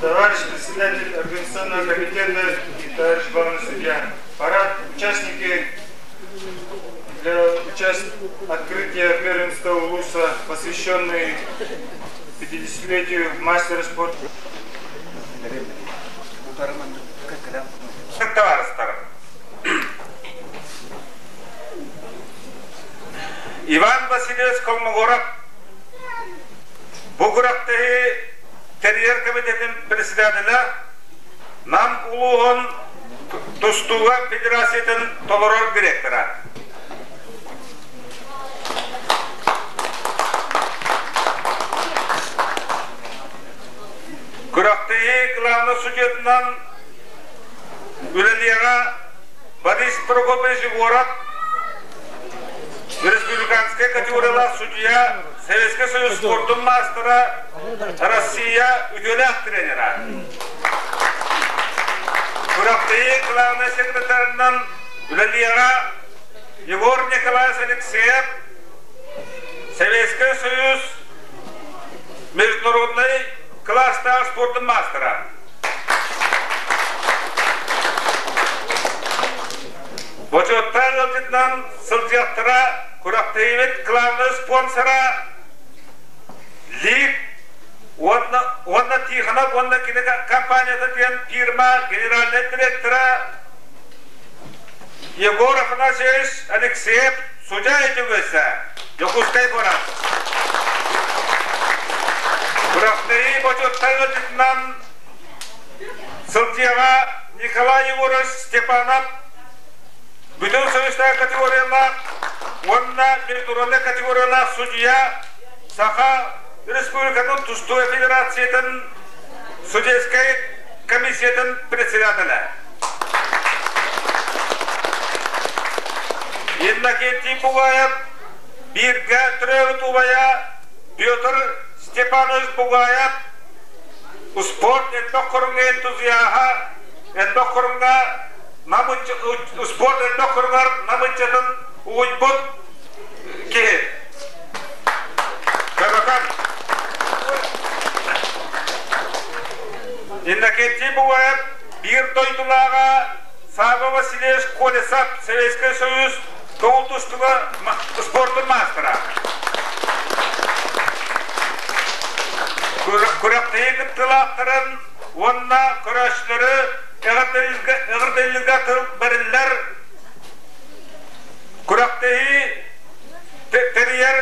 Товарищ председатель Организационного комитета и товарищ главный судья, парад участники для участия открытия первенства УЛУСа, посвященный 50-летию мастера спорта. Товарыстар. Иван Васильевич Колмогоров бу күрэхтэһии тэрийэр комитетин председателэ Нам улууһун тустууга федерациятын толорор директора. Күрэхтэһии главный судьятынан үлэлиэҕэ Борис Прокопьевич Егоров, республиканскай категориялаах судьуйа, Советский Союз спордун маастара, Россия үтүөлээх тренера. Күрэхтэһии главнай секретарынан үлэлиэҕэ Егор Николаевич Алексеев, Советский Союз международный класстаах спордун маастара. Бочуоттаах ыалдьытынан сылдьыахтара күрэхтэһиибит главнай спонсора Лик уонна, уонна Тихонов уонна кини компанията диэн фирма генеральнай директора Егор Афанасьевич Алексеев судья этүгүсэ Дьокуускай куорат. Күрэхтэһии бочуоттаах ыалдьытынан Сылдьыаҕа Николай Егорович Степанов бүтүн союзтаах категориялаах уонна международнай категориялаах судьуйа Саха Республикатын тустуу федерациятын судейскай комиссиятын председателэ. Иннокентий Бугаев бииргэ төрөөбүт убайа Петр Степанович Бугаев спорт элбэх көрүҥҥэ энтузиаһа, элбэх көрүҥҥэ спорт элбэх көрүҥэр Нам ыччатын угуйбут киһи. Көмөкөн. Иннокентий Бугаев биир дойдулааҕа Савва Васильевич Колесов Советский Союз көҥүл тустууга спордун маастара. Күрэхтэһии кыттыылаахтарын уонна көрөөччүлэри эҕэрдэлииргэ тыл бэриллэр күрэхтэһии тэрийэр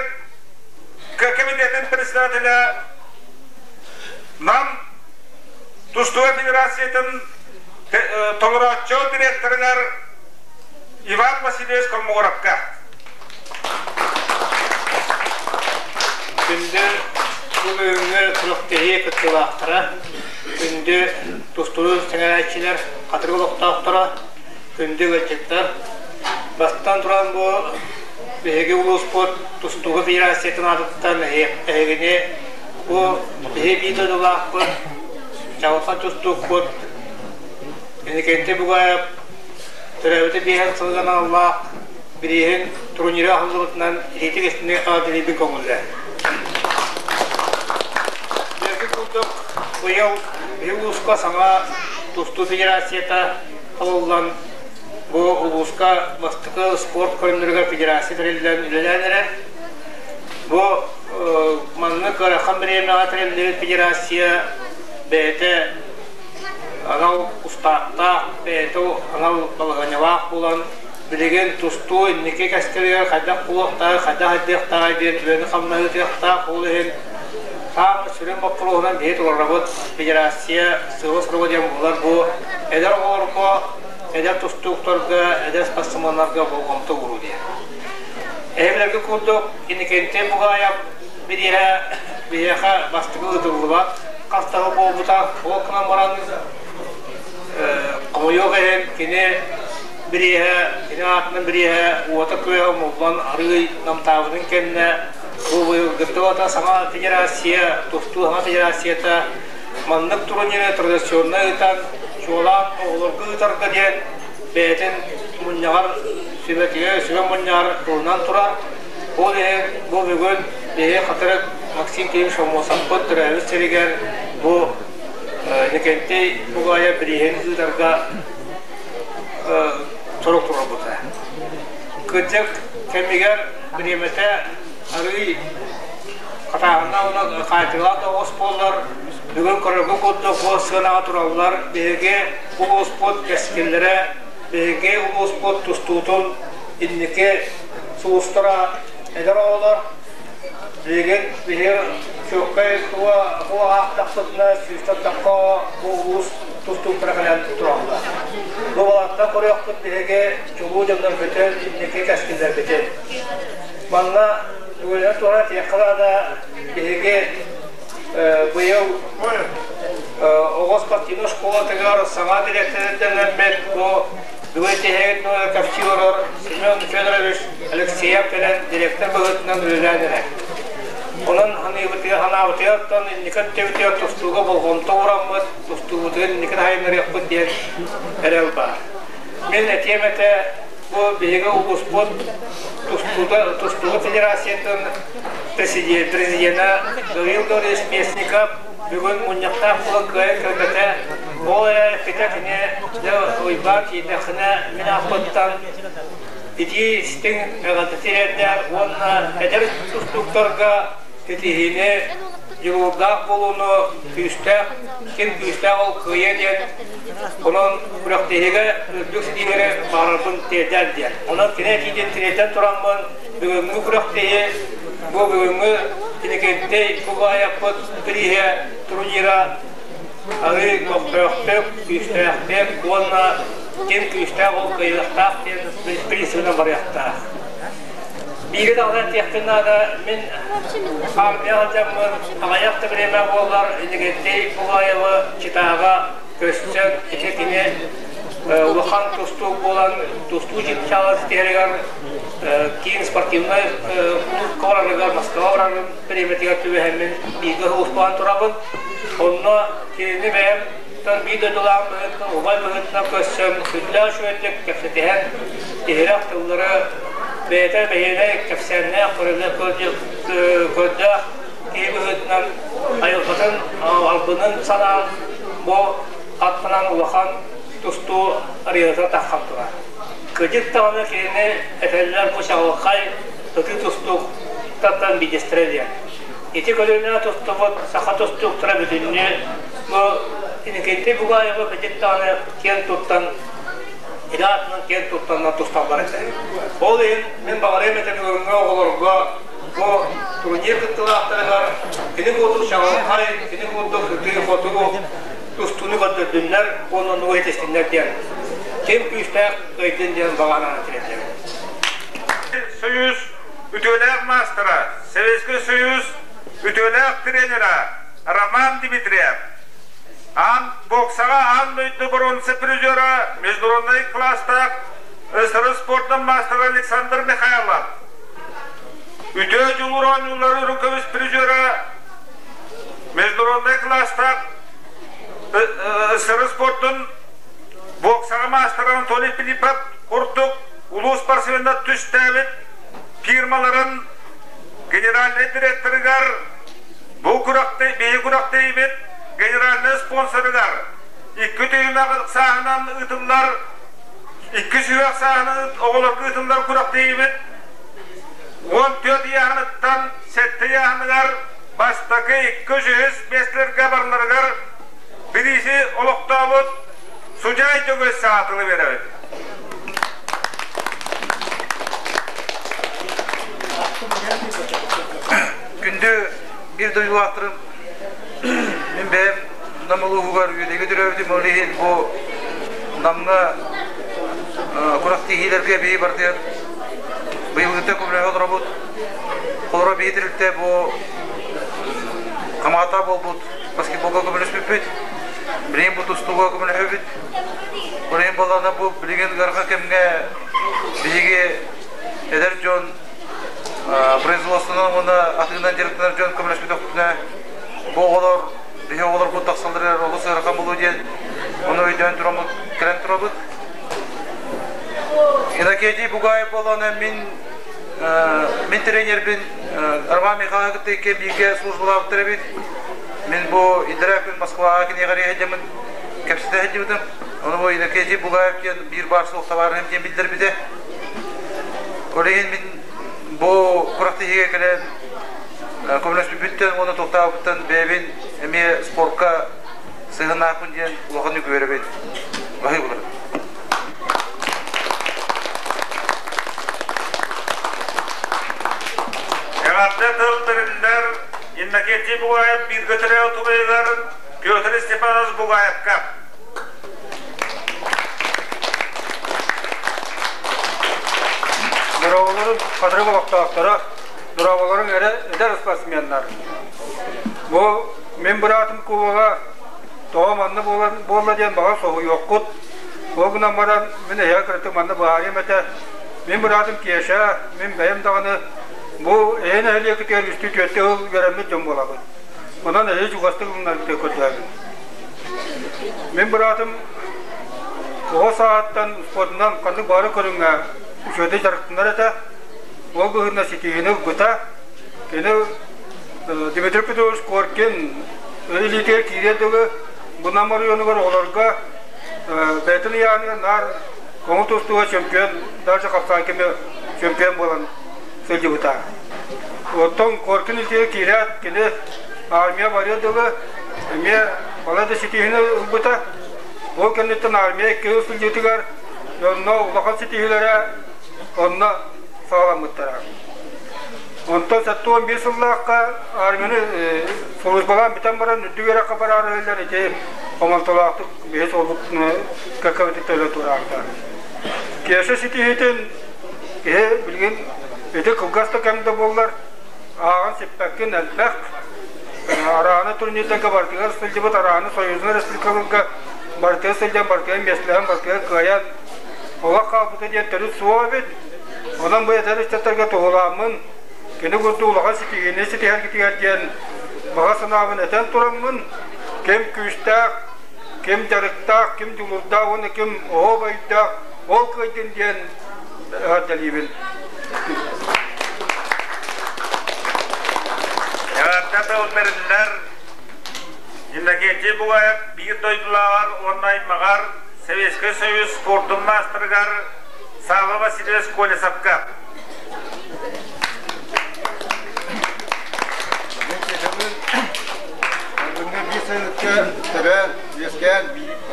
комитетин председателэ Нам тустууга федерациятын толорооччу директорыгар Иван Васильевич Колмогоровка. Күндү бу бүгүҥҥү күрэхтэһии кыттыылаахтара, күндү тустуу сэҥээрээччилэр, хатырык олохтоохторо, күндү ыалдьыттар. Бастатан туран бу биһиги улууспут тустууга федерациятын аатыттан эһигини бу биһи биир дойдулаахпыт, чаҕылхан тустуукпут Иннокентий Бугаев төрөөбүтэ биэһэн сылынан аналлаах бирииһин турнира аһыллыбытынан итиитик истиҥник эҕэрдэлиирбин көҥүллээ. Биһиги курдук быйыл биһиги улууска саҥа тустуу федерацията талыллан бу улууска бастакы спорт көрүҥнэригэр федерация тэриллэн үлэлээн эрэр. Бу маннык ыарахан бириэмэҕэ тэриллибит федерация бэйэтэ анал устаактаах, бэйэтэ анал балаһыанньалаах буолан, билигин тустуу инники кэскилигэр хайдах буолуохтааҕый, хайдах сайдыахтааҕый диэн үлэни-хамнаһы ыытыахтаах. Ол иһин саамай сүрүн боппуруоһунан биһи туруорабыт федерация сыала-соруга диэн буолар. Бу эдэр оҕолорго, эдэр тустууктарга, эдэр спортсменнарга болҕомто ууруу диэн. Эһэбилэргэ курдук Иннокентий Бугаев бирииһэ биһиэхэ бастакы ыытыллыбат хас да буолбута. Ол гынан баран хомойуох иһин кини бирииһэ, кини аатынан бирииһэ уота-күөһэ умуллан арыый намтаабытын кэннэ бу быйылгыттан саҥа федерация, тустуу саҥа федерацията маннык турниры традиционно ыытан, чуолаан оҕолорго ыытарга диэн бэйэтин мунньаҕар сүбэтигэр, сүбэ мунньаҕар ылынан турар. Ол иһин бу бүгүн биһиги Хатырык Максим Кимович Аммосовпыт төрөөбүт сиригэр бу Никентий Бугаев бирииһин ыытарга сорук туруорбута. Кырдьык кэмигэр бириэмэтэ арыый хатааһынна уонна хаайтыылаах да оҕус буоллар, бүгүн көрөргө курдук бу сыанаҕа тураллар. Биһиги улууспут кэскиллэрэ, биһиги улууспут тустуутун инники сулустара эдэр оҕолор. Билигин биһиги чуолкай туох аахтахпытына сүүстэн тахха бу улуус тустууктара кэлэн тураллар. Бу балартан көрүөхпүт биһиги чулуу дьоннорбутун, инники кэскиллэрбитин. Манна үөрэнэ тура этиэххэ наада биһиги быйыл оҕо спортивнай школатыгар саҥа дириэктэрдэнэммит бу бүгүн тиһигин кэпсии олорор Семен Федорович Алексеев кэлэн директор быһыытынан үлэлээн эрэр. Онон ханыыбытыгар ханаабытыгар оттон инники өттүбүтүгэр тустууга болҕомто уураммыт, тустуубутугар инники таһайыннарыахпыт диэн эрэл баар. Мин этиэм этэ, бу биһиги улууспут тустуута, тустууга федерациятын президенэ Гаврил Гаврилович Местников бүгүн мунньахтаах буолан кыайан кэлбэтэ. Ол эрээри эппитэ кини дьэ Уйбаан киирдэххинэ мин ааппыттан итии истиҥ эҕэрдэ тириэрдэр уонна эдэр тустууктарга ситиһиини, дьулуурдаах буолууну күүстээх, ким күүстээх ол кыайыа диэн онон күрэхтэһиигэ үрдүк ситиһиилэри баҕарарбын тиэрдэр диэн. Онон кини этиитин тириэрдэн тураммын бүгүҥҥү күрэхтэһии бу бүгүҥҥү Иннокентий Бугаевпыт бирииһэ турнира арыы көхтөөхтүк, күүстээхтик уонна ким күүстээх ол кыайыахтаах диэн принцибинэн барыахтаах. Биири даҕаны этиэхпин наада, мин армия сылдьаммын аҕыйах да бириэмэ буоллар Иннокентий Бугаевы Читаҕа көссөн ити кини улахан тустуук буолан тустуу чыпчаала ситиһэригэр киин спортивнай клубка барарыгар Москва барарын бириэмэтигэр түбэһэммин бииргэ сулуспаан турабын. Онно кинини бэйэм биир дойдулаах быһыытынан, убай быһыытынан көрсөн, сүрдээх үчүгэйдик кэпсэтиһэн, иһирэх тыллары бэйэтэ бэһиэлэй кэпсээннээх, көрдөөх киһи быһыытынан айылҕатын албынын санаан бу аттынан улахан тустуу арыйата таххан турар. Кыдьык даҕаны кинини этэллэр бу чаҕылхай ытыы тустуук таттан биирдэстэрэ диэн. Ити көлүөнэ тустубут саха тустууктара бүтүннүү бу Иннокентий Бугаевы кыдьык даҕаны киэн туттан илэ аатынан киэн туттаннар тусталлар этэ. Ол иһин мин баҕарыам этэ бүгүҥҥү оҕолорго бу турнир кыттыылаахтарыгар кини курдук чаҕылхай, кини курдук ытыы-хотуу тустууну көрдөрдүннэр уонна оннугу ситистиннэр диэн ким күүстээх кыайдын диэн баҕа санааны тириэрдэбин. Союз үтүөлээх маастара, Советский Союз үтүөлээх тренера Роман Дмитриев, аан боксаҕа аан дойду боруонса призера, международнай класстаах СР спордун маастара Александр Михайлов, үтүө дьулуур оонньуулары үрүҥ көмүс призера, международнай класстаах СР спордун боксаҕа маастара Анатолий Филиппов курдук улуу спортсменнар түстээбит фирмаларын генеральнай директорыгар бу күрэхтэй биһи күрэхтэйбит генеральнай спонсорыгар икки түһүмэх сааһынан ыытыллар икки сүһүөх сааһынан оҕолорго ыытыллар күрэхтэһиибит 14 ыйааһыныттан сэттэ ыйааһыныгар бастакы икки үһүс миэстэлэргэ барыларыгар бирииси олохтообут Судьай Дьөгүөс саатыны биэрэбит. Күндү биир дойдулаахтарым, мин бэйэм Нам улууһугар үөдэйгэ төрөөбүтүм, ол иһин бу Намҥа күрэхтэһиилэргэ биһи бардыан быйылгыттан көмөлөһө олоробут. Холоро биһи тэрилтэ бу хамаата буолбут баскетболга көмөлөспүппүт. Билигин бу тустууга көмөлөһөбүт. Ол иһин буоллаҕына бу билигин ыарахан кэмҥэ биһиги эдэр дьон производствонан уонна атыынан дьарыктанар дьон көмөлөспөтөхпүтүнэ бу оҕолор биһи оҕолорбут тахсалларыгар олус ыарахан буолуо диэн ону өйдөөн тураммыт кэлэн турабыт. Иннокентий Бугаев буоллаҕына мин Мин тренербин Роман Михайлович кытта бииргэ службалаабыттар эбит. Мин бу иллэрээ күн Москваҕа киниэхэ эрийэ кэпсэтэ сылдьыбытым. Ону бу Иннокентий Бугаев диэн биир баар суох табаарыһым диэн биллэрбитэ. Ол иһин мин бу күрэхтэһиигэ кэлэн көмөлөспүппүттэн уонна тохтообуттан бэйэбин эмиэ спорка сыһыаннаахпын диэн улаханнык үөрэбин. Баһыы буларым. Эҕэрдэ тыл бэриллэр Иннокентий Бугаев бииргэ төрөөбүт убайыгар Петр Степанович Бугаевка. Дорооболорун хатырык олохтоохторо, дорооболорун эрэ эдэр спортсменнар. Бу мин быраатым кубога тоҕо манна буолла диэн баҕа соһуйуоххут. Ол гынан баран мин эһиэхэ кыратык манна быһаарыам этэ. Мин быраатым Кеша, мин бэйэм даҕаны бу эһи нэһилиэкитигэр үстүү-түөртэ сыл үөрэммит дьон буолабыт. Онон эһи чугастык ылынаргытыгар көрдөһөбүн. Мин быраатым оҕо сааһыттан спордунан ханнык баҕарар көрүҥҥэ үчүгэйдик дьарыктанар этэ. Ол быһыытынан ситиһиини ылбыта. Кини Дмитрий Петрович Коркин илиитигэр киириэр дылы бу Нам оройуонугар оҕолорго бэйэтин ыйааһыныгар наар көҥүл тустууга чемпион, даже хапсаҕай кэмэ чемпион буолан сылдьыбыта. Оттон Коркин илиитигэр киирээт, кини армия барыар дылы эмиэ балай да ситиһиини ылбыта. Ол кэнниттэн армия икки сыл сылдьыытыгар онно улахан ситиһиилэрэ онно саҕаламмыттара. Онтон 71 сыллаахха армияны службалаан бүтэн баран үрдүк үөрэххэ бараары иһэллэр ити хомолтолоохтук биһи суолбут кэккэбитин төлө туораабыта. Кеша ситиһиитин киһи билигин ити кылгас да кэм да буоллар ааҕан сиппэккин элбэх арааны турнирдарга барытыгар сылдьыбыт арааны союзнай республикаларга барытыгар сылдьан барытыгар миэстэлэһэн барытыгар кыайан олох хаалбыта диэн төрүт суох эбит. Онон бу эдэр ыччаттарга туһулааммын, кини курдук улахан ситиһиини ситиһэргитигэр диэн баҕа санаабын этэн тураммын, ким күүстээх, ким дьарыктаах, ким дьулуурдаах уонна ким оһуобай өйдөөх, ол кыайдын диэн эҕэрдэлиибин. Эҕэрдэ тыл бэриллэр Иннокентий Бугаев биир дойдулааҕар уонна аймаҕар Советскай Союз спордун маастарыгар Савва Васильевич Колесовка. Бүгүҥҥү биир сайылыкка төрөөн, үөскээн,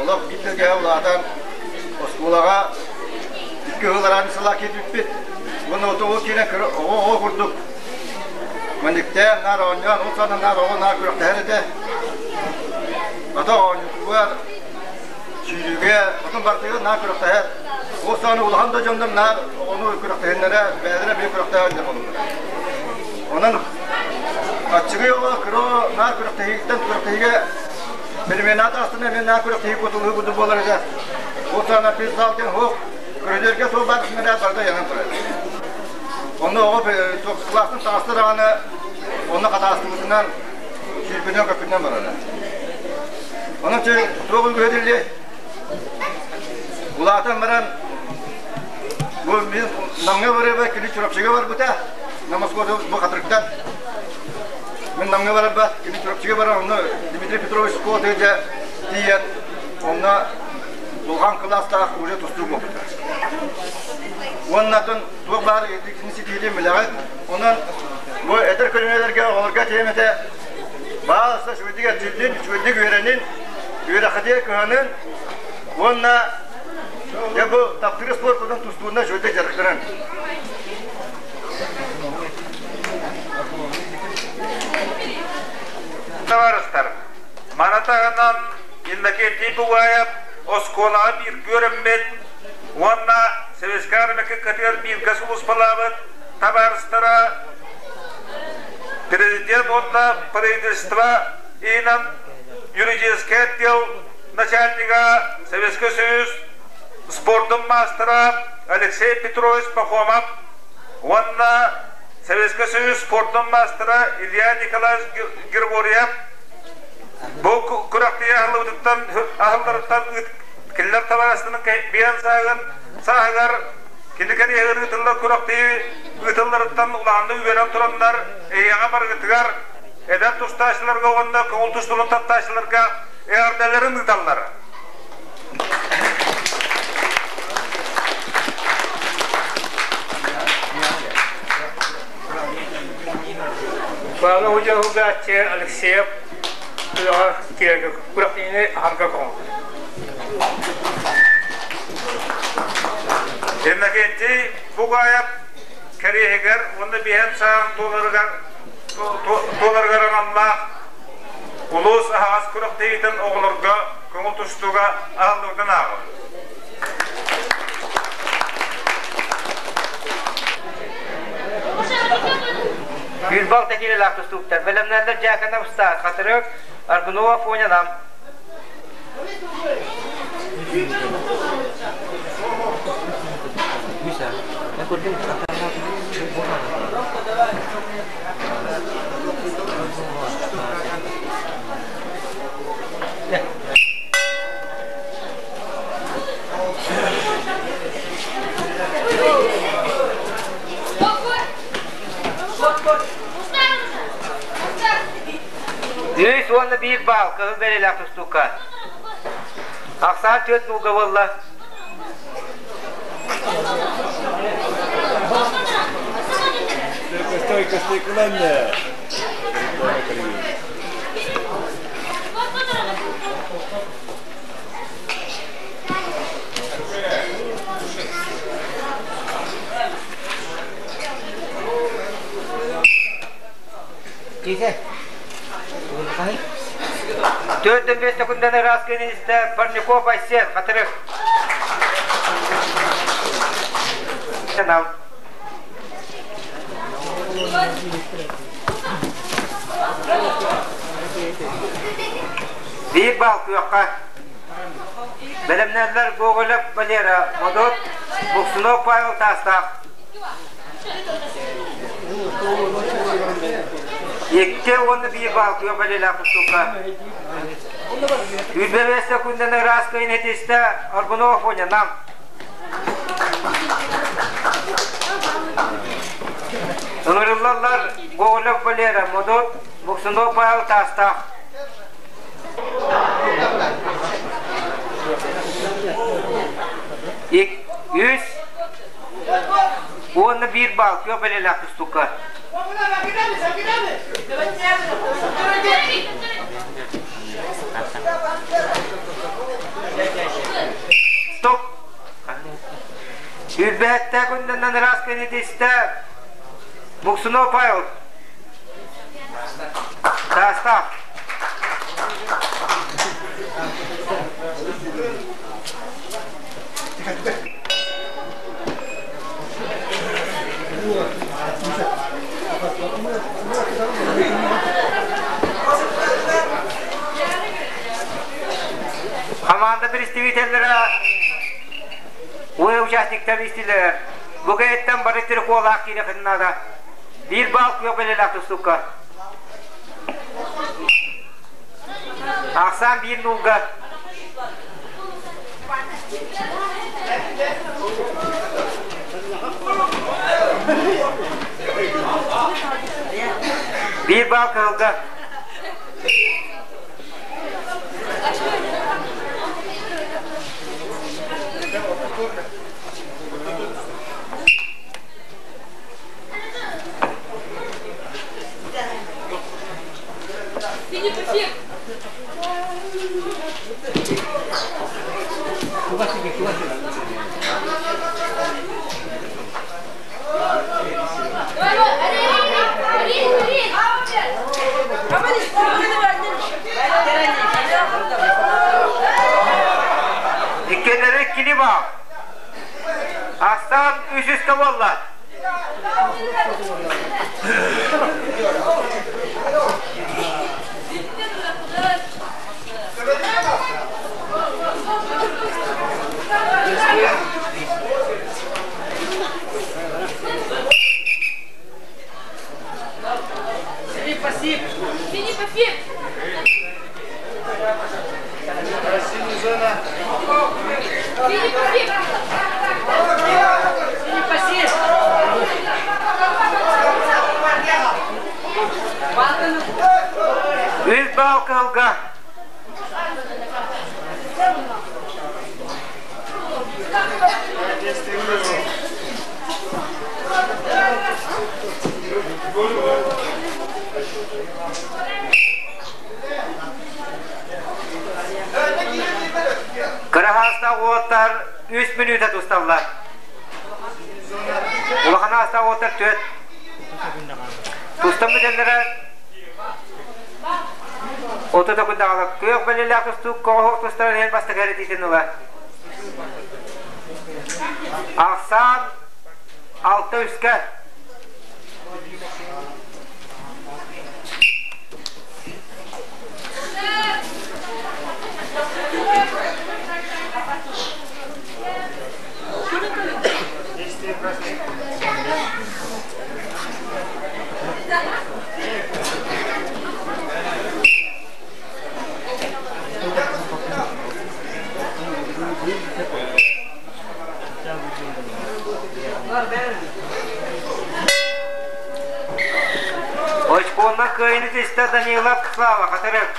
олох биир тэлгэһэ улаатан, оскуолаҕа икки сыл араан сылаа киирбиппит. Уонна ол киирэн кыра оҕо-оҕо курдук манныктаан наар оонньоон, ол саҕана наар оҕо наар күрэхтэһэр этэ. Ата оонньуутугар сүүрүүгэ отун бартыгар наар күрэхтэһэр. Ол саҕана улахан да дьоннор наар оҕону күрэхтэһиннэрэ, бэйэлэрэ эмиэ күрэхтэһэр буолаллар. Онон аччыгый оҕо кыра оҕо наар күрэхтэһииттэн күрэхтэһиигэ переменаат астына эмиэ наар күрэхтэһии куоталаһыы курдук буолар этэ. Ол саҕана физзал диэн суох, көрүдүөргэ суох баар снаряд барыта ыйанан турар. Онно оҕо кылаастан таҕыста даҕаны онно хатаастыбытынан сүүрбүтүнэн көппүтүнэн барара. Онон туох үгүһэ улаатан баран бу мин Намҥа барыаба кини Чурапчыга барбыта. На Москвада бу Хатырыктан. Мин Намҥа барарба кини Чурапчыга барар онно Дмитрий Петрович школатыгар дьэ тиийэн онно улахан кылаастаах уже тустуу буолбута. Уонна атын туох баар кини ситиһиитин билэҕит. Онон бу эдэр көлүөнэлэргэ оҕолорго этиэм этэ баалыста үчүгэйдик эрчиллин, үчүгэйдик үөрэнин, үөрэххитигэр кыһанын уонна дьэ бу таптыыр спорпутун тустуунна үчүгэйдик дьарыктанын. Табаарыстар, маны таһынан Иннокентий Бугаев оскуолаҕа бииргэ үөрэммит уонна Советскай Армия кытыгар бииргэ сулууспалаабыт табаарыстара Президент уонна правительство иһинэн юридическай отдел начальнига Советский Союз спордун маастара Алексей Петрович Пахомов уонна Советский Союз спордун маастара Илья Николаевич Григорьев бу күрэхтэһии аһыллыбытыттан аһылларыттан кинилэр табаарыстарын биэн сааһыгар кини кэриэһигэр ыытыллар күрэхтэһии. ыытылларыттан улаханнык үөрэн тураннар, эһиэхэ барыгытыгар, эдэр тустааччыларга уонна көҥүл тустууну таптааччыларга эҕэрдэлэрин ыыталлар. Баалы удьуоһугааччы Алексеев күрэҕэ киирэргэ күрэхтэһиини аһарга көҥүл. Иннокентий Бугаев кэриэһигэр уонна биһэн саан туоларыгар туоларыгар аналлаах улуус аһаҕас күрэхтэһиитин оҕолорго көҥүл тустууга аһыллыбытын ааҕабыт. Бүүрбал тэкиилэлээх тустууктар бэлэмнэннэр Дьяконов Стас, Хатырык, Аргунова Фоня Нам. Үс уонна биир баал кыһыл бэлиэлээх тустуука. Ахсаан түөрт нууга буолла. Төрдөн бес секундан ыраас кэнистэ Парников Айсен Хатырык. Биир бал күөххэ. Бэлэмнэллэр Гоголев Валера Модот, Буксунов Павел Таастаах. Икки уонна биир бал күөх бэлиэлээх тустуука. Үрбэбэс секунданы ыраас кыйын этистэ Аргунов Оня Нам. Ыҥырыллаллар Гоголев Валера Модот, Буксунов Павел Таастаах. Үс уонна биир баал күөх бэлиэлээх тустуука. Стоп! Үрбэһэттээх күннэнэн ыраас кэнитистэ Буксунов Павел. Таастаах. Хамаанда представителлэрэ уе участниктар истилэр. Бу кэйэттэн бары триколаах киирэхин наада. Биир баал күөх бэлэлээх тустукка. Ахсаан биир нуулга. Биир баал кыһылга. Иккилери иккини баар. Астаан үс үскэ буолла. Үс баал кыһылга. Кыраһаастаах уолаттар үс мүнүүтэ тусталлар. Улахан аастаах уолаттар түөрт. Тустан бүтэллэрэ Ото токундаҕала күөх бэлиэлээх тустуук коҕоһуох тустарын иһин бастакы эрэтиитин ыла. Ахсаан алта үскэ. Очконна кыайыны түстэ Данилов Слава Хатырык.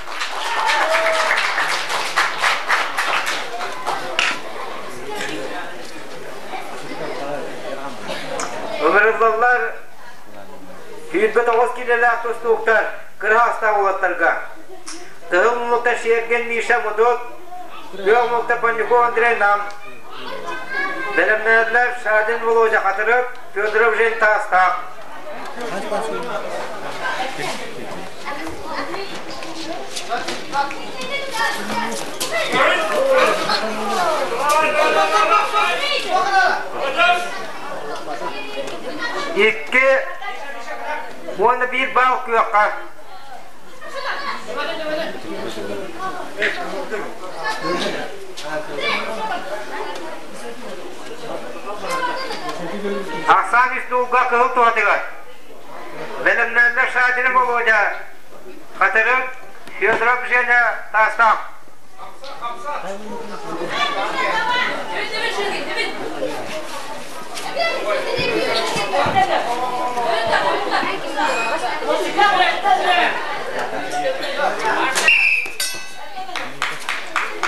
Ыҥырыллаллар 29 киилэлээх тустууктар кыраһаастаах уолаттарга. Кыһыл муҥута Сергин Миша Мудут, Күөх муҥута Панюков Андрей Нам. Бэлэмнэнэллэр Шадин Володя Хатырык, Федоров Жень Таастаах. Икки уонна биир баал күөххэ. Ахсаан үстуулга кыһыл туһатыгар. Бэлэмнээллэр Шадина Володя, Хатырык, Федоров Женя Таастаах.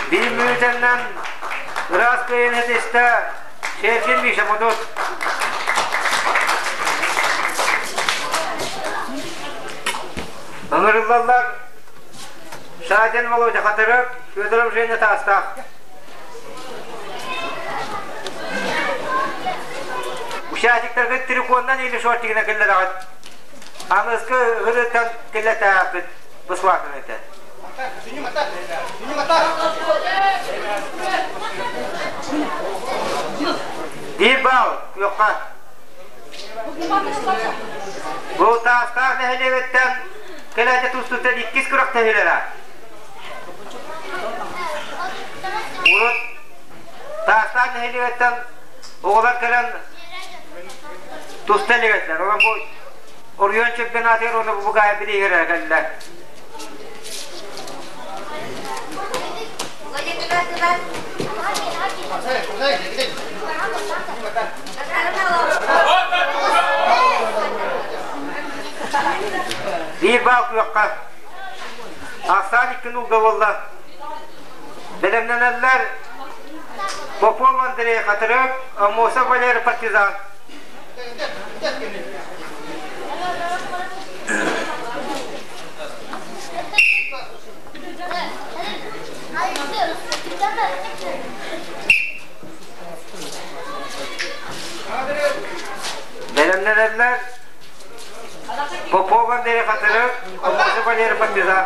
Биир мүнүүтэннэн ыраас кыайын этистэ Сергин Миша Модут. Ыҥырыллаллар Шадин Володя Хатырык, Федоров Женя Таастаах. Участниктарга телефоннан или шортигынан киллэрэҕит. Аныгыскы ырыттан киллэтээхпит быслаатын этэ. Биир баал күөххэ. Бу Таастаах нэһилиэгиттэн кэлээччи тустууттан иккис күрэхтэһиилэрэ. Урут Таастаах нэһилиэгиттэн оҕолор кэлэн туста илик этилэр. Онон бу оройуон чемпионатыгар уонна бу бугаайа бирииһэрэ кэллэ. Биир баал күөххэ. Ахсаан икки нуулга буолла. Бэлэмнэнэллэр Попов Андрей Хатырык, Аммосов Валерий Партизан. Бэлэмнэнэллэр Попов Андрей Хатырык, Аммосов Валерий Партизан.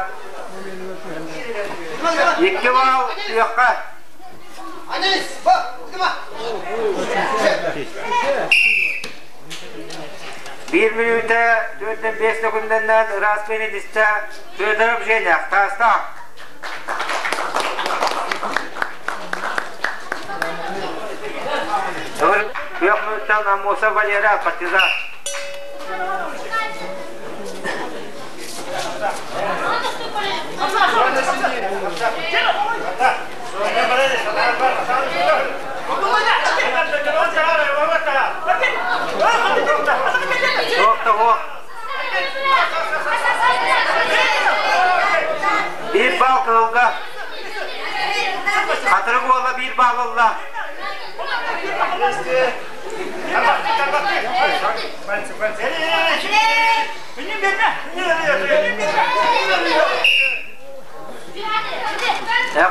Икки баал күөххэ. Биир мүнүүтэ төрдөн биэс секундэннэн ыраас пенидистэ Федоров Женя Таастаах. Күөх мүнүүттэн Аммосов Валера Партизан. Туох да суох. кыһылга. Хатырык уола биир баал ылла.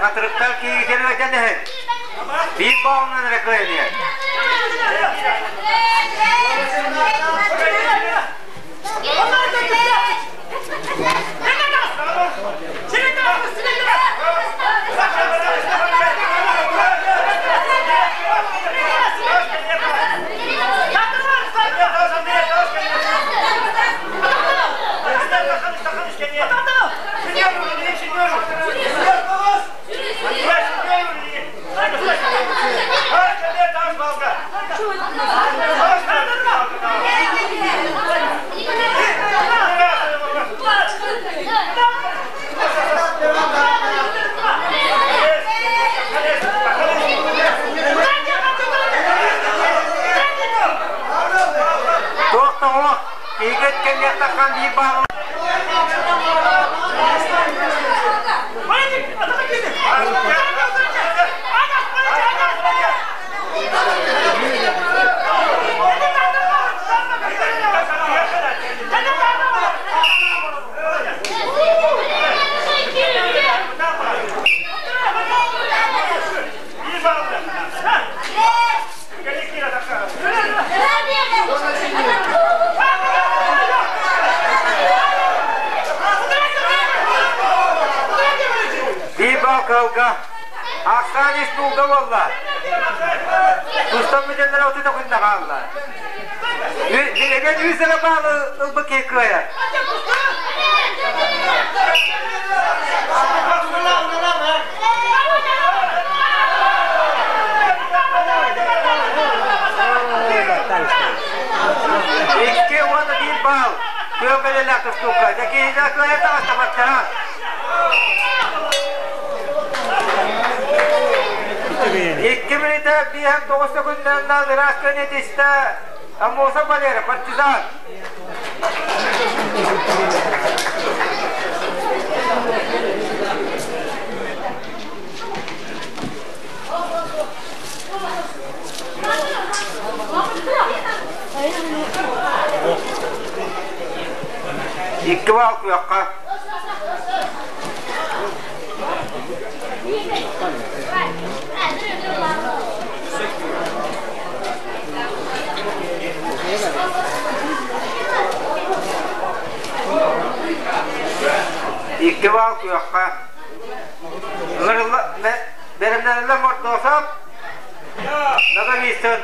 Хатырыктар киһитин өтөн иһин. Биир баалынан эрэ кыайан. Туох тоҕо киһигит кэлиэхтаххан биир баал. Биир баал кыһылга. Ахсаан ис туулга буолла. Тустан бүтэннэрэ отут окунна хаалла. Билигин үс эрэ баалы ылбыт киһи кыайар. Икки уонна биир баал. Күөх бэлэлээх тустуука. Дьэкиһинэ кыайар таҕыстабаттара. Икки мүнүүтэ биэһэн тоҕус секундынан ыраас көнүтүстэ Аммосов Валера, партизан. Икки баал күөххэ. Икки баал күөххэ. Бэрэмнэниллэн Мордосов, Ноговицын.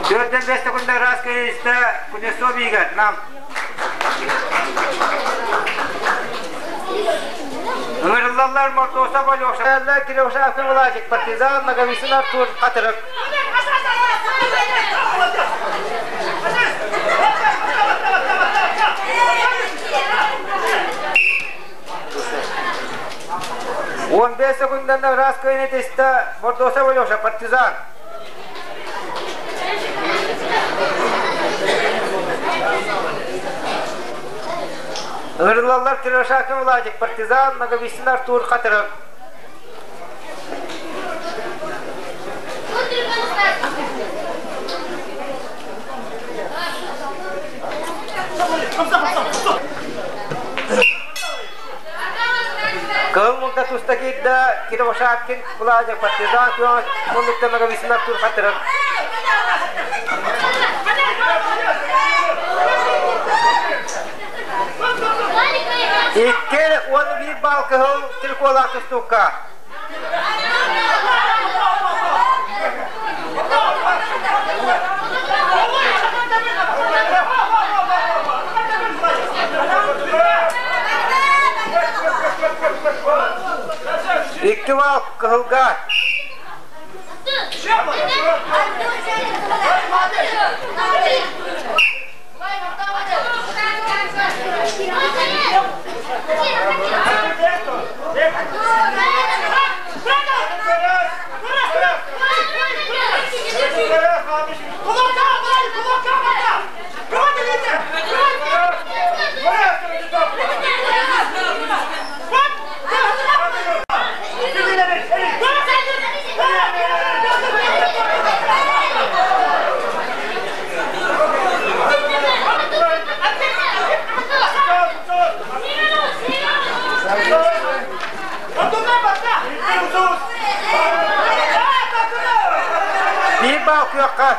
Төрдөн бэс секунда раз кыйыста Кузнецов Игорь, нам. Ыҥырыллаллар Мордосов Алеша, Кирюша Акимулажик, партизан Ноговицын Артур Хатырык. 15 секундан раз кыйнетиста Мордосов Алеша, партизан. Ыҥырыллаллар Кирюша Владик, партизан Ноговицын Артур Хатырык. Кыһыл мунта туста киирдэ Кировошаткин Владик, партизан Муннукта Ноговицын Артур Хатырык. Икки уонна биир баал кыһыл триколаах тустуукка. Икки баал кыһылга. Күөххэ.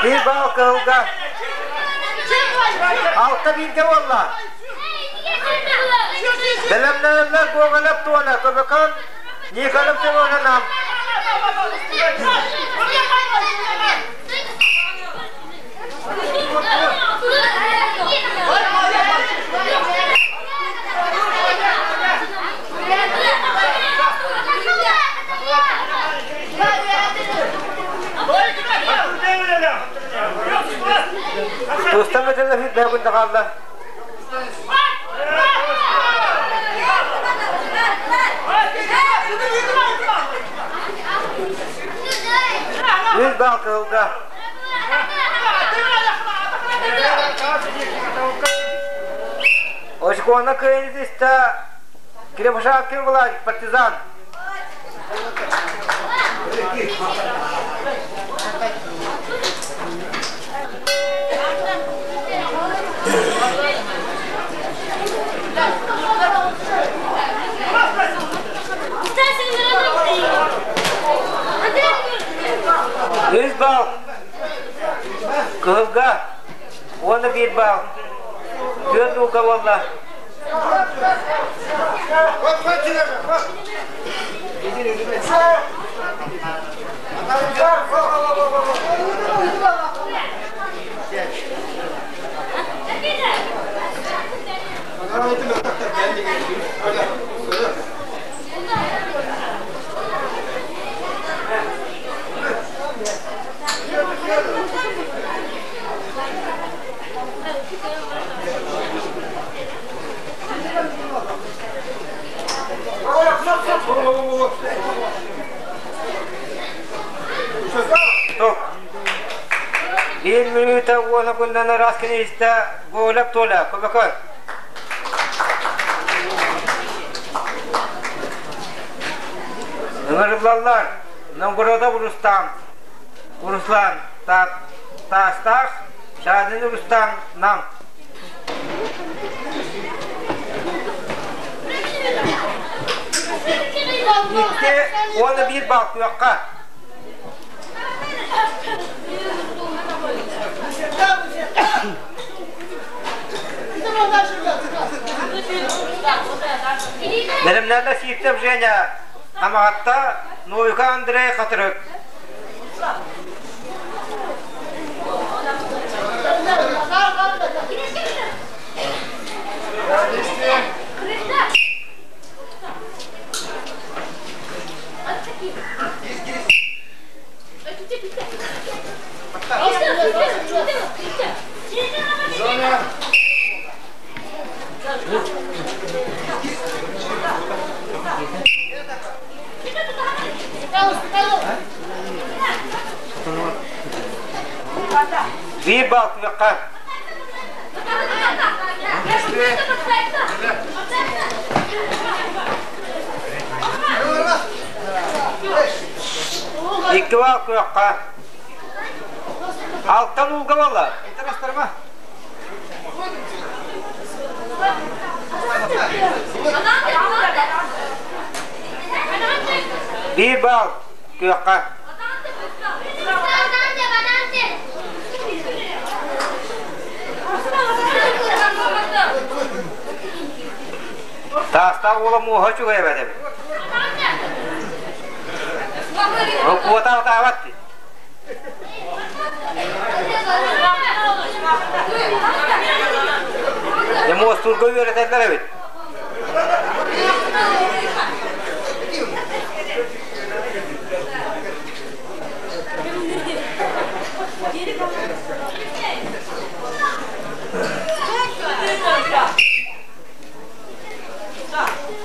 Биир баал кыһылга. Алта бииргэ буолла. Бэлэмнэнэллэр Гоголев туона, Көмөкөн, Николов туона нам. Тустан бөтөлө сүрдээх күндэ хаалла. Үс бал кыһылга. Очконы кыайын истэ Кривошапкин Владик, партизан. Үс бал Кыһылга уонна биир бал. Түөрт ууга буолла. Биир мүнүүтэ уона күннэн ыраас киниистэ Гоголев Толя, көмөкөр. Ыҥырыллаллар Новгородов Рустам, Руслан Таастаах, Шадин Рустам Нам. Икки уонна биир бал күөххэ. Бэлэмнэрдэ Сииттев Женя, Хамаҕатта Новика Андрей Хатырык. Биир бал күөххэ. Икки бал күөххэ. Алтан уулга буолла. Биир бал күөххэ. Таастаах уола муоһа үчүгэй эбэт эбит. Куота атаабат дии. Дьэ муостуурга үөрэтэллэр эбит.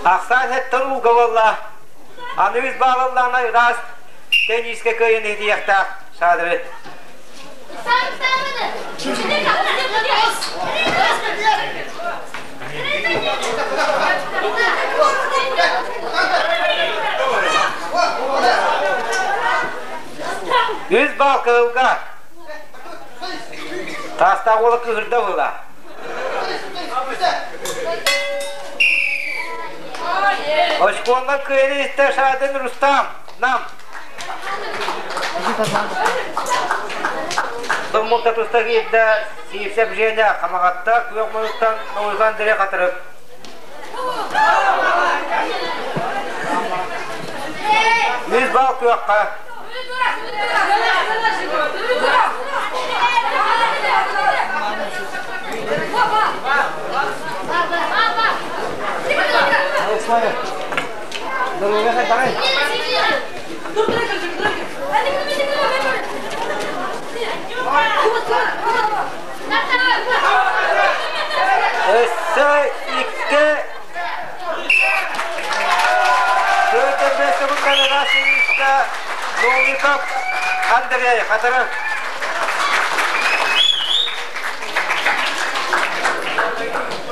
Ахсаан эттэн ууга буолла. Аны үс баалаллаана ыраас теннискэ кыайан иһитиэхтээх Саадыры. Үс бал кыһылга. Таастаах уола кыһырда була. Оскуола кыайын истэ Шадин Рустам. Нам. Туммулта туста киирдэ Сиипсэп Женя Хамаҕатта күөх мунуттан Новый Андрей Хатырык. Үс бал күөххэ. Өссө икки Петр Бесовыкка Новиков Андрей Хатырык.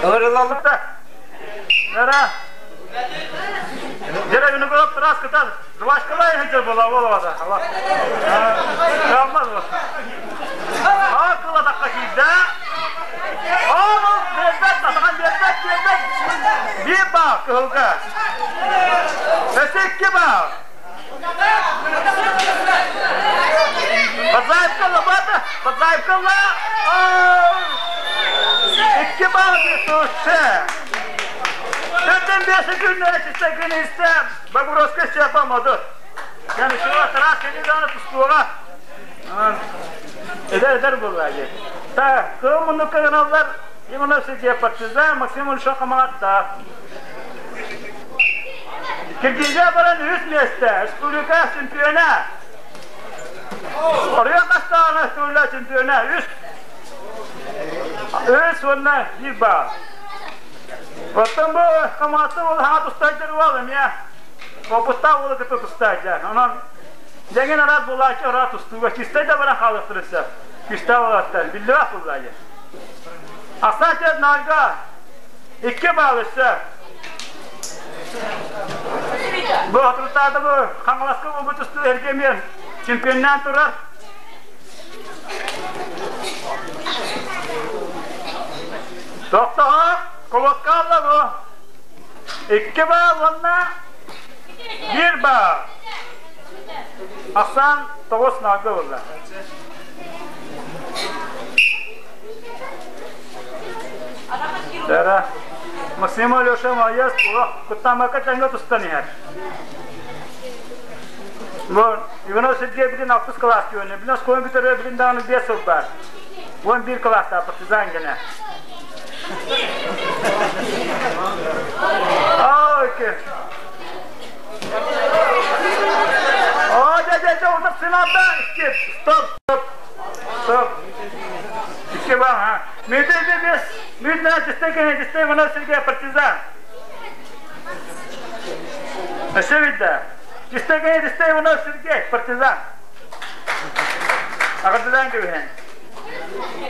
Ырылалыта. Нара. Дера виноград раз кытар. Жвачкалай хыджар була болова да. Kalmaz mı? Akıla dakika киирдэ. Ол биэрбэт, сатахан биэрбэт, биэрбэт. Биир баа кыһылга. Өссө икки баа. Бадзаевка лабата, Бадзаевка ла. Икки баа туше. Төртен бесі күн чисте күн исте Бобровская yapamadı. Yani şu taraf kendi тустууга. Эдэр эдэр буоллаҕа. Та кыл муннукка гыналлар Иванов Сергей партизан Максим Ульшо Хамаҕатта. Киргизия баран үс миэстэ, республика чемпиона. Оройуон бастаҕына республика чемпиона үс. Үс уонна биир баар. Оттон бу Хамаҕатта уол хаҥа тустааччы уол эмиэ опыттаах уолу кытта тустааччы. Онон дьэҥин араас буолааччы араас тустууга чистай да баран хаалыахтарын сөп. Күүстээх уолаттар биллибэт буоллааччы. Ахсаан Нарга икки баал өссө. Бу отурутаата бу Хаҥаласка буолбут тустуу эргэмиэн чемпионнаан турар. Тохтоһо, кулакка бу. Икки баал уонна биир баал. Ахсаан тоҕус Нарга буолла. Дара. Максим Алеша Майас куттамакка тэҥҥэ тустан иһэр. Бу Иванов Сергей билин алтыс кылаас күөнэ. Билин оскуоланы бүтэрэр билин даҕаны биэс сыл баар. 11 кылаастаах партизан гэнэ. Окей. О, дьэ, дьэ, дьэ, урут сыналда. Стоп, стоп, стоп. Икки бар, ha. Мүтэ бес, мүтэ чистай кene чистай Иванов Сергей партизан. Өссө видда. Чистай кene чистай Иванов Сергей партизан. Ағырдыдан кебіһен.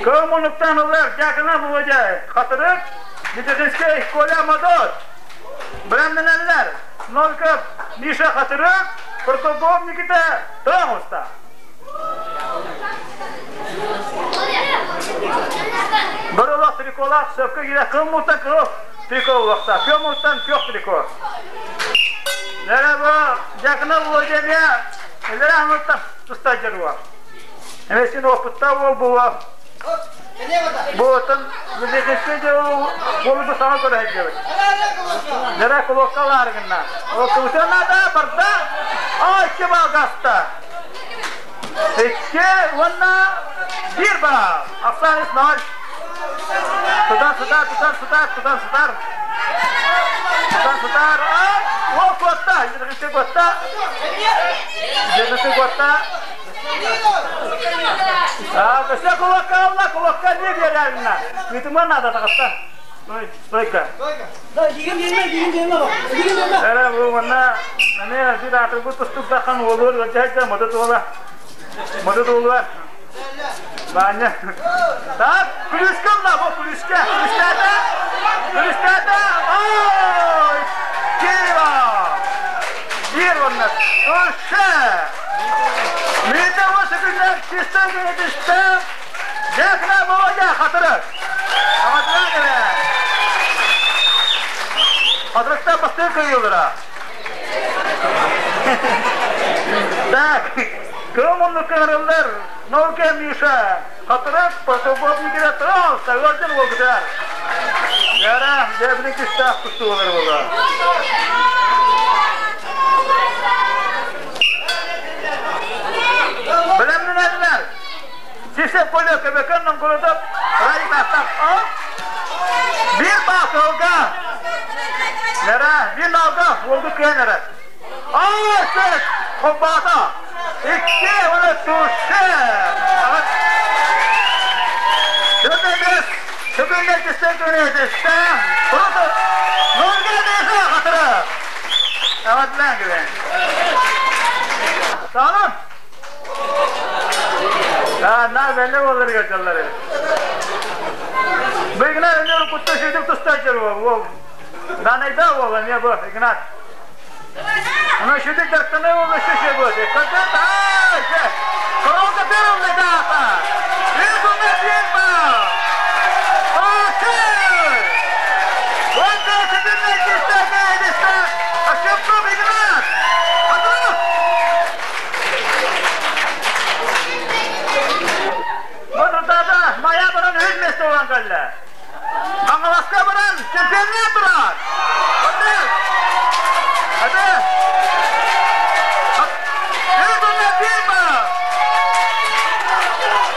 Кыл мунуктан олар Дьякона Володя Хатырык, Медицинский Коля Мадот. Бремненеллер. Новиков Миша Хатырык, Протопоп Никита Трамуста. Бір олақ триколақ, сөпке келе кыл муттан кыл трико олақта. Кыл муттан көк трико. Нәре бу Дьякона Володя Элere аңыттан туста жыруа. Эмесин опытта ол була. Буотын медицинский де ол бу саңа көрө хеджебит. Нәре кулоккаларгына. О кутана да барда. Ай икки бал гаста. Икки уонна биир бал. Ахсаан үс ноль. Тутан сытар, тутан сытар, тутан сытар. Тутан сытар. О, куотта. Жиргisi куотта. Жиргisi куотта. А, өссө кулакка алла, кулакка не берерина. Митима надо тағытта. Стойка. Эре бу манна ане бир атырбы тустук дахан олор, жайда модот ола. Модот олар. Баня. Так, күлүскө мына бу күлүскө. Күлүскө. Күрүстээтэ! Ой! Киева! Биир уонна үсэ! Миитэ уосукуннар чистан түстэ. Дьэкна Володя хатырык! Аҕатынан эрэ! Хатырыктан бастыыр кыйыллара. Так, кым оннук кыһарыллар, Наука Миша, Хатырык, Протопопникера трал, сагыардын уолгутар. Яра, дьэбини кистаах тустуулар була. Бэлэмнэнэллэр. Сисе поле көбөкөн нонкурутуп, райбаттан оп. Бир баасылга. Яра, бир налга, уолгу кыан эрэ. Аас, хоббаата. Икки, уна туше. Төбөмөс, төбөмөс түстен көнөтүстэ. Просто нолга десе хатыра. Аватна гүвен. Tamam. Ha, na belli olur götürleri. Быгна өнөр кутта шүдүк тустачыр ол. Данайда ол не бу Игнат. Она шүдүк дартаны ол шеше бу. Ката та. Коронка первый дата. Первый первый. Окей. Вот это ты Ошибку Игнат. Бу Мая баран үс месте olan кэллэ. Хаҥаласка баран чемпионнар турар. Hadi. Hadi. Bir var.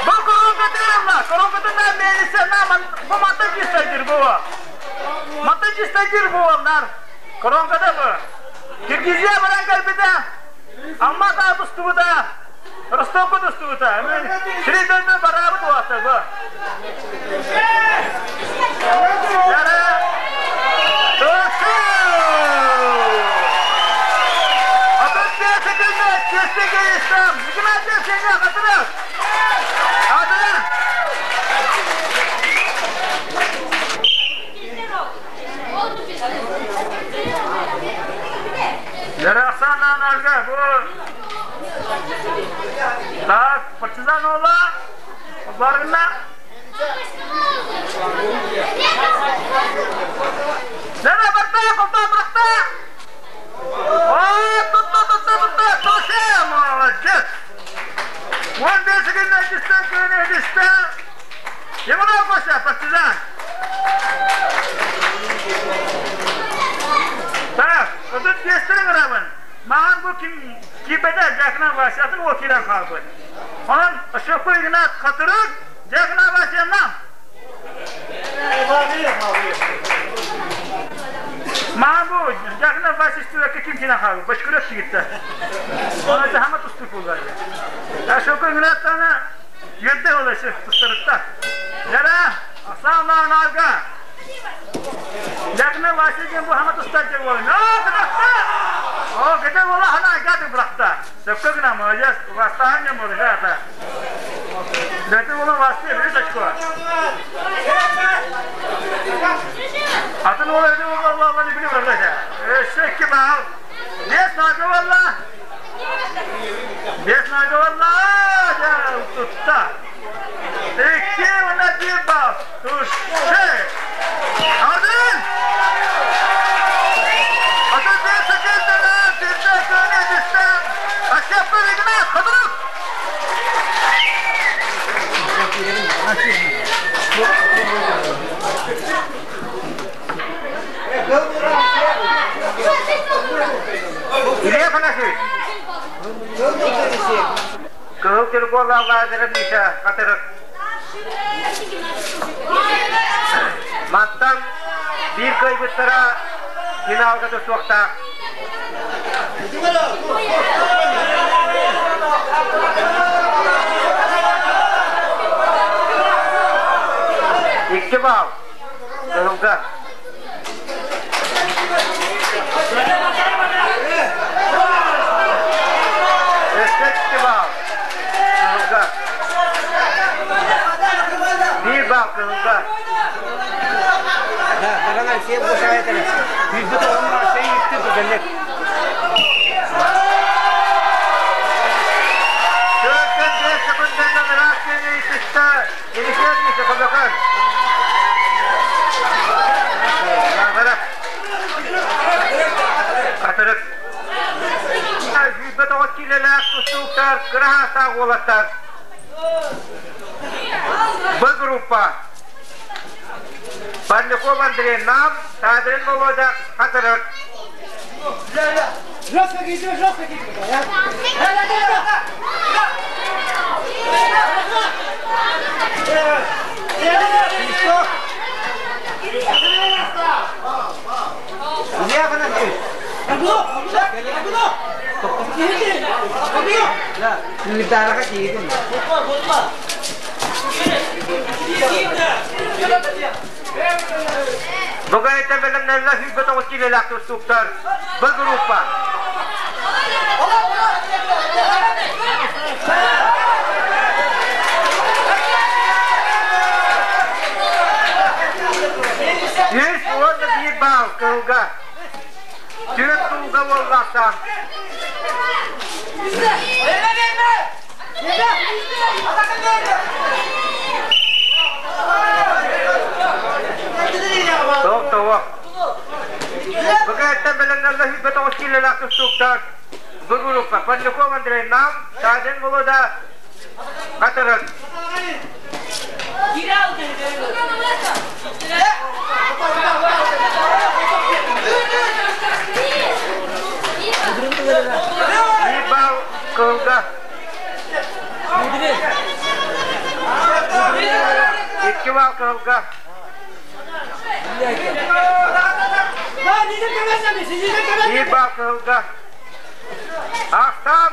Bu koronka diyorum Koronka da meclise bu matı cistagir bu. Matı cistagir bu onlar. Koronka da bu. Kirgizya баран кэлбитэ. Амма да тустубута. Ростовка тустубута. Сири дойду барабыт уата бу. Яра. Тусту! Атык секілді кестеге истам. Игнатий сеня хатырык. Хатырык. Яра Оксана Ольга, бу. Так, партизан ола. Барына. Яра барта, колта барта. О, тутта, тутта, тутта, тоше, молодец. 15 күн әдісті, күн әдісті. Иванов Коша, партизан. Так, ödül бестірін ғырабын. Маған бұл ким кипеде жақына Васятын о кирен қалды. Onun Шөкө Игнат Хатырык, жақына Васяннан. Маған бұл жақына Вася ким кирен қалды. Башкырып жігітті. Оны да хама тустук болар. Шөкө Игнаттаны ерде оласы тустырыкта. Яра, Асана Нарга. Жақына Вася деген бұл хама тустар жер болын. О, бырақта! О, кете бола хана гады бырақта. Сөккө гына молодец, вастахан не болды жата. Дәті бола васты, bir очко. Атын ола öde ола Allah Allah ne biliyor arkadaşlar. Eşek gibi al. Beş nagı valla. Beş nagı valla. Tutta. İki ona bir bas. Tuşe. Ardın. Atın bir sekizde bir de köyüne düştü. Aşağı Ignat, Хатырык. Илья Афанасьевич. Кыһыл телефон аллаадыры Миша Хатырык. Маттан бир кыйбыттара финалга тустуохта. Икки бал. Кыһылга. Икки бал. Кыһылга. Бир бал кыһылга. 29 киилэлээх тустууктар, кыра саастаах уолаттар. Б группа. Парников Андрей Нам, Тадрин Володя Хатырык. Бугайта бэлэмнэллэ 109 киилэлээх тустууктар. Б группа. Үс уонна биир баал кыһылга. Түөрт тулга буоллахтаах. Тоқ тоқ. Бүгәттен бэлэмнэллэ 109 киилэлээх тустууктар. Б группа. Подляков Андрей Нам, Садин Волода Хатырык. Биир баал кыһылга. Икки баал кыһылга. Биир баал кыһылга. Ахтан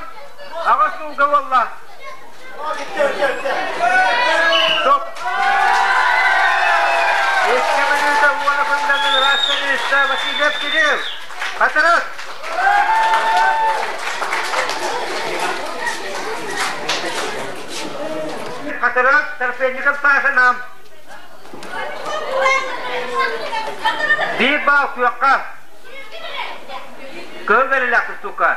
аҕыс сылга буолла. Стоп. Икки мүнүүтэ уона күннэрин ыраастан Васильев Кирилл. Хатырык. Хатырык, Торпедников Саша нам. Биир баал күөххэ. Кыһыл бэрилээх тустуука.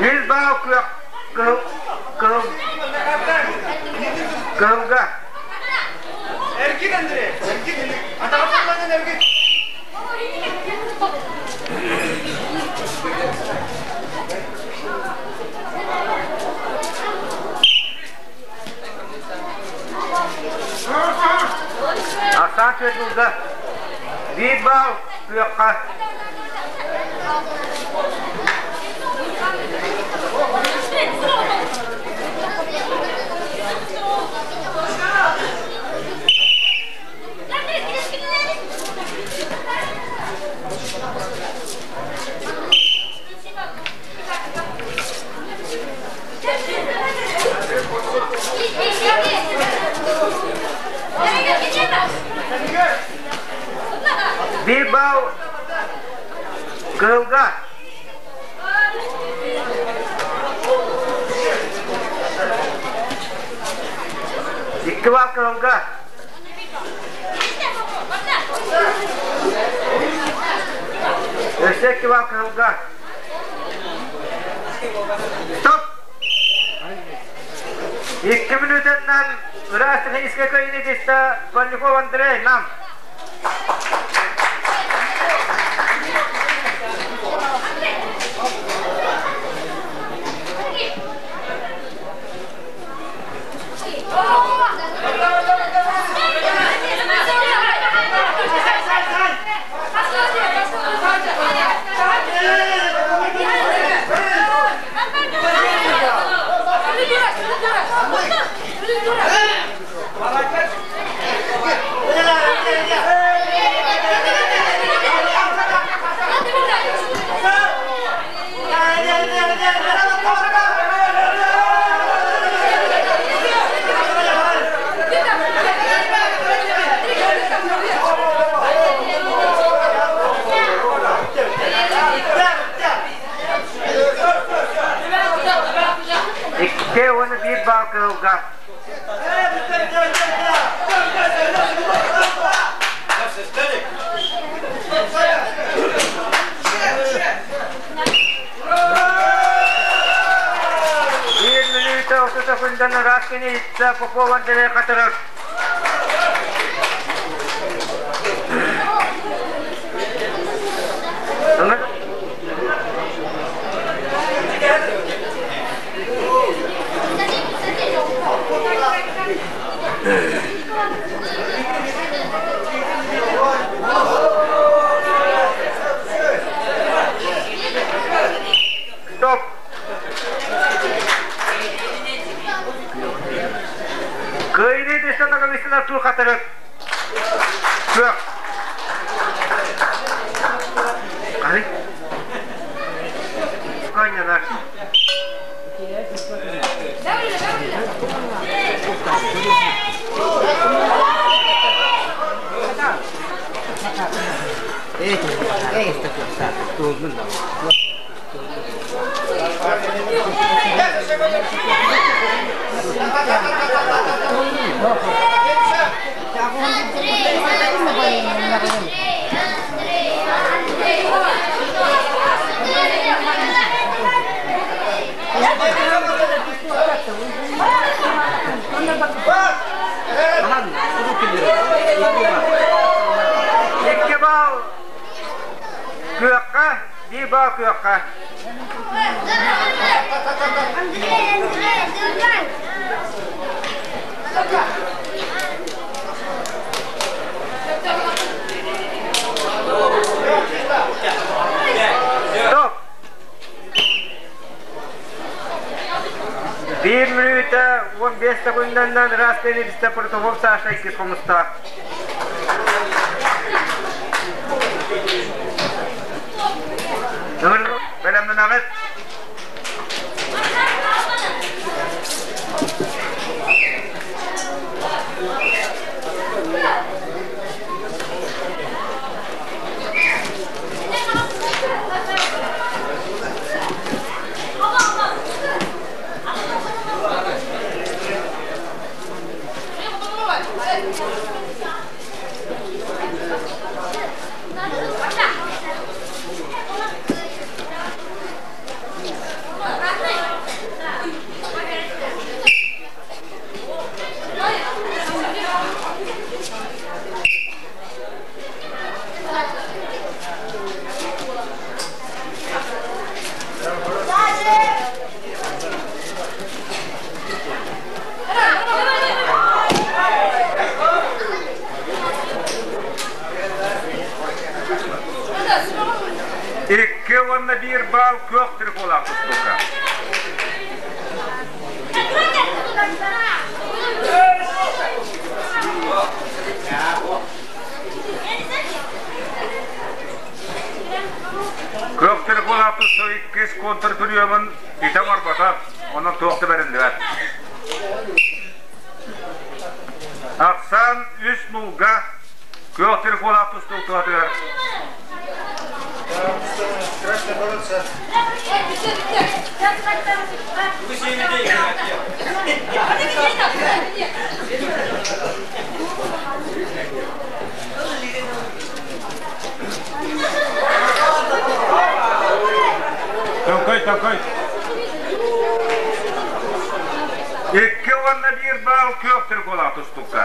Үс баал күөх кыһыл кыһыл кыһылга. Эргит Андрей, эргит, атаҕын эргит. Асан түөрт Биир баал күөххэ. Биир баал кыһылга. Икки баал кыһылга. Өссө икки баал кыһылга. Стоп! Икки мүнүүтэннэн ыраас техническэй кыайыыны тистэ Павлюков Андрей Нам. Икки уонна биир баал кыһылга. секундан Раскин иһитсэ Попов Андрей Хатырык. Стоп! Кыайыы дэсэн Ноговицын Артур Хатырык. Күөх. Қары. Қанянар. Икки бал күөххэ, биир бал күөххэ. Стоп! Биир мүнүүтэ 15 секунданнан Распен Ильичтэ Протопоп Саша иккис хомустаах. Бэлэмнэнэҕит? Икки уонна биир баал күөх триколаах тустуука. Күөх триколаах тустуу иккис контр приемын итэ оҥорбото, онон туох да бэриллибэт. Ахсаан үс нулга күөх триколаах тустуу туһатыгар. Страшно бороться. Такой, такой. Икки уонна биир баал күөх триколаах тустуука.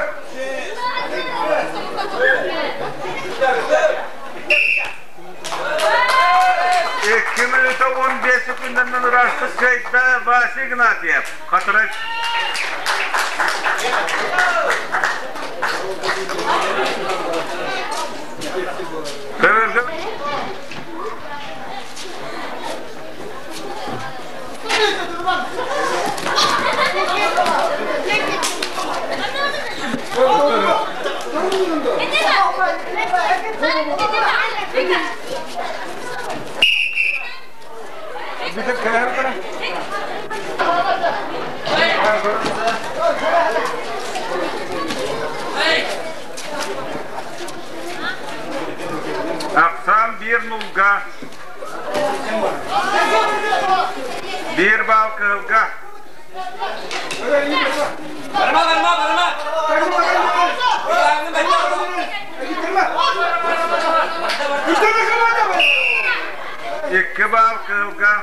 Икки мүнүүтэ 15 секунданан ыраастык кыайда Вася Игнатьев. Хатырык. Көбөргө Ахсаан биир нулга, биир баал кыһылга. Барма, барма, барма! Икки баал кыһылга.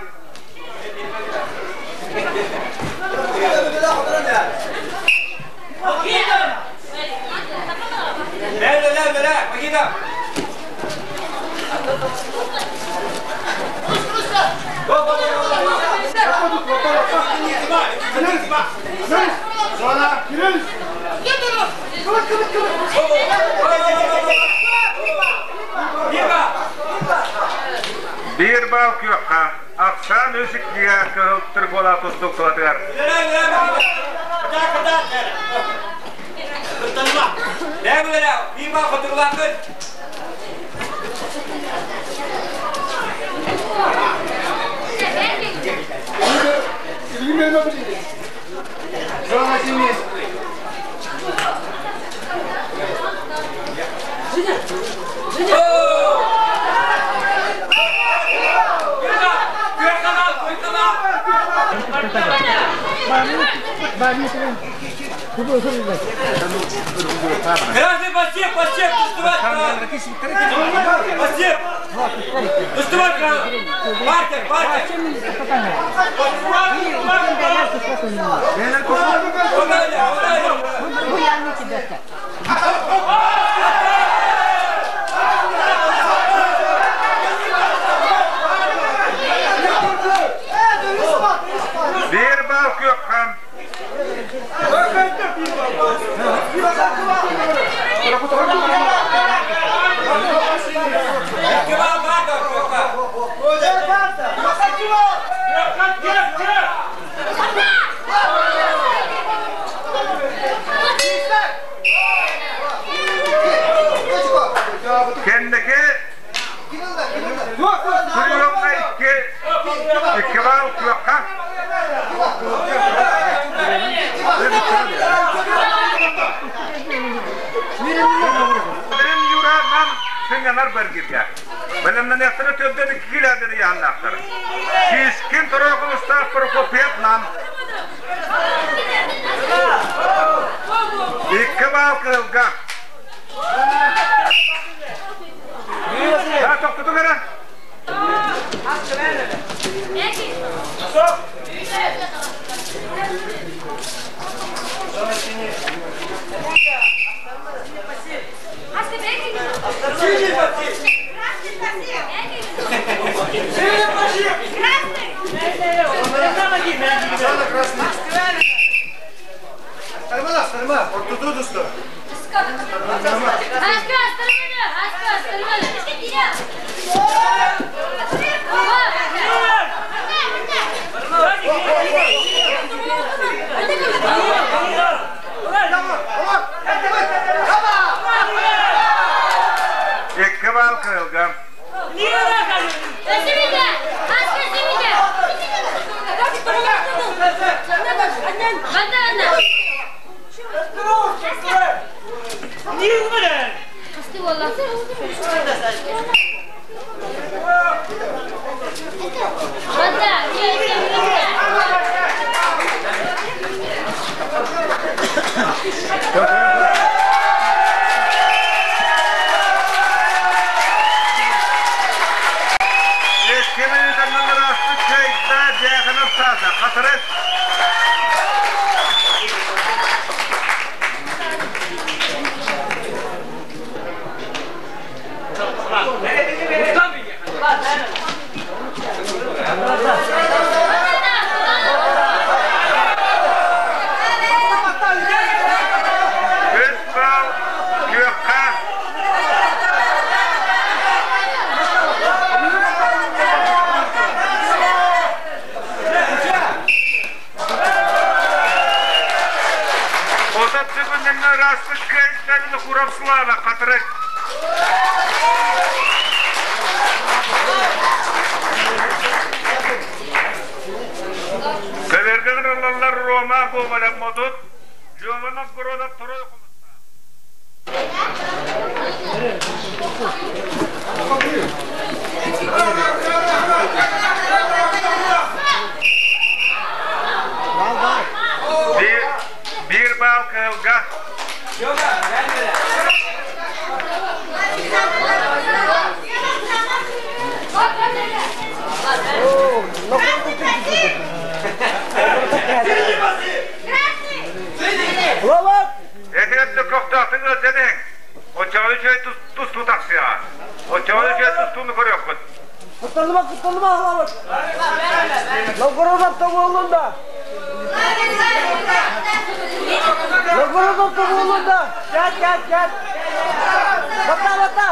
Бэлэ, бэлэ, Магида. Биир баал күөххэ, ахсаан үс иккигэ кыһыл тыргуолаах тустуук тулатыгар. Красный посев, посев, тустувать! Посев! Тустувать! Партер, партер! Биир баал күөххэ. Кэнники Суруйуҥҥа икки икки баал күөххэ. Бэлэм Юра нам сынньанар бэргиргэ. Бэлэмнэниэхтэрэ төрдөн икки килээдэр ыйааннаахтар. Киискин Торойкулустаах Прокопьев нам. Икки баал кыһылга. Да, тохтотуҥ эрэ. Икки баал кыһылга. Икки мүнүүтэннэн ыраастык кыайда Дьээхэнов Саша. Хатырык. Үс баал күөххэ. Отут секунданы ыраастык кыайда Куров Слава. Хатырык. Көбөргө ылаллар Рома Гоголев Модут, Жова Новгородов Торой Биир, биир баал кыһылга. ыалдьан иһиҥ. Оччоҕо үчүгэй тустуу тахсыаҕа. Оччоҕо үчүгэй тустууну көрүөххүт. Кутталыма, кутталыма аҕалабыт. Новгородов буоллун да. Новгородов буоллун да. Чат, чат, чат. Бата, бата.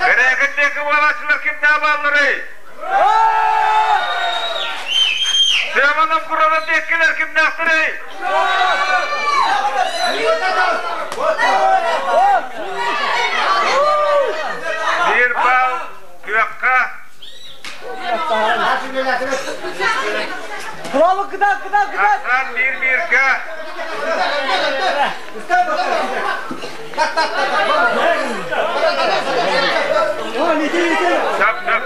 Кэрээкэттээки буолааччылар кимнээх баалларый? Сема Новгородов диэккилэр кимнээхтэрий? Биир баал күөххэ. Браво, кыда, кыда, кыда! Ахсаан биир бииргэ. Сап, сап.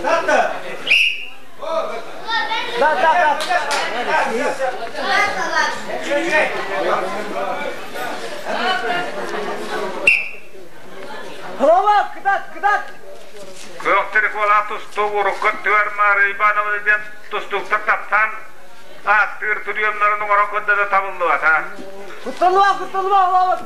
Да, да, да. Браво, кыдат, кыдат! Күөх Николай тустуу урукку өттүгэр Мария Ивановна диэн тустууктар таптаан ааттыыр түрүөмнэрин оҥорон көрдө да табыллыбата. Кутталыма, кутталыма, аҕалабыт!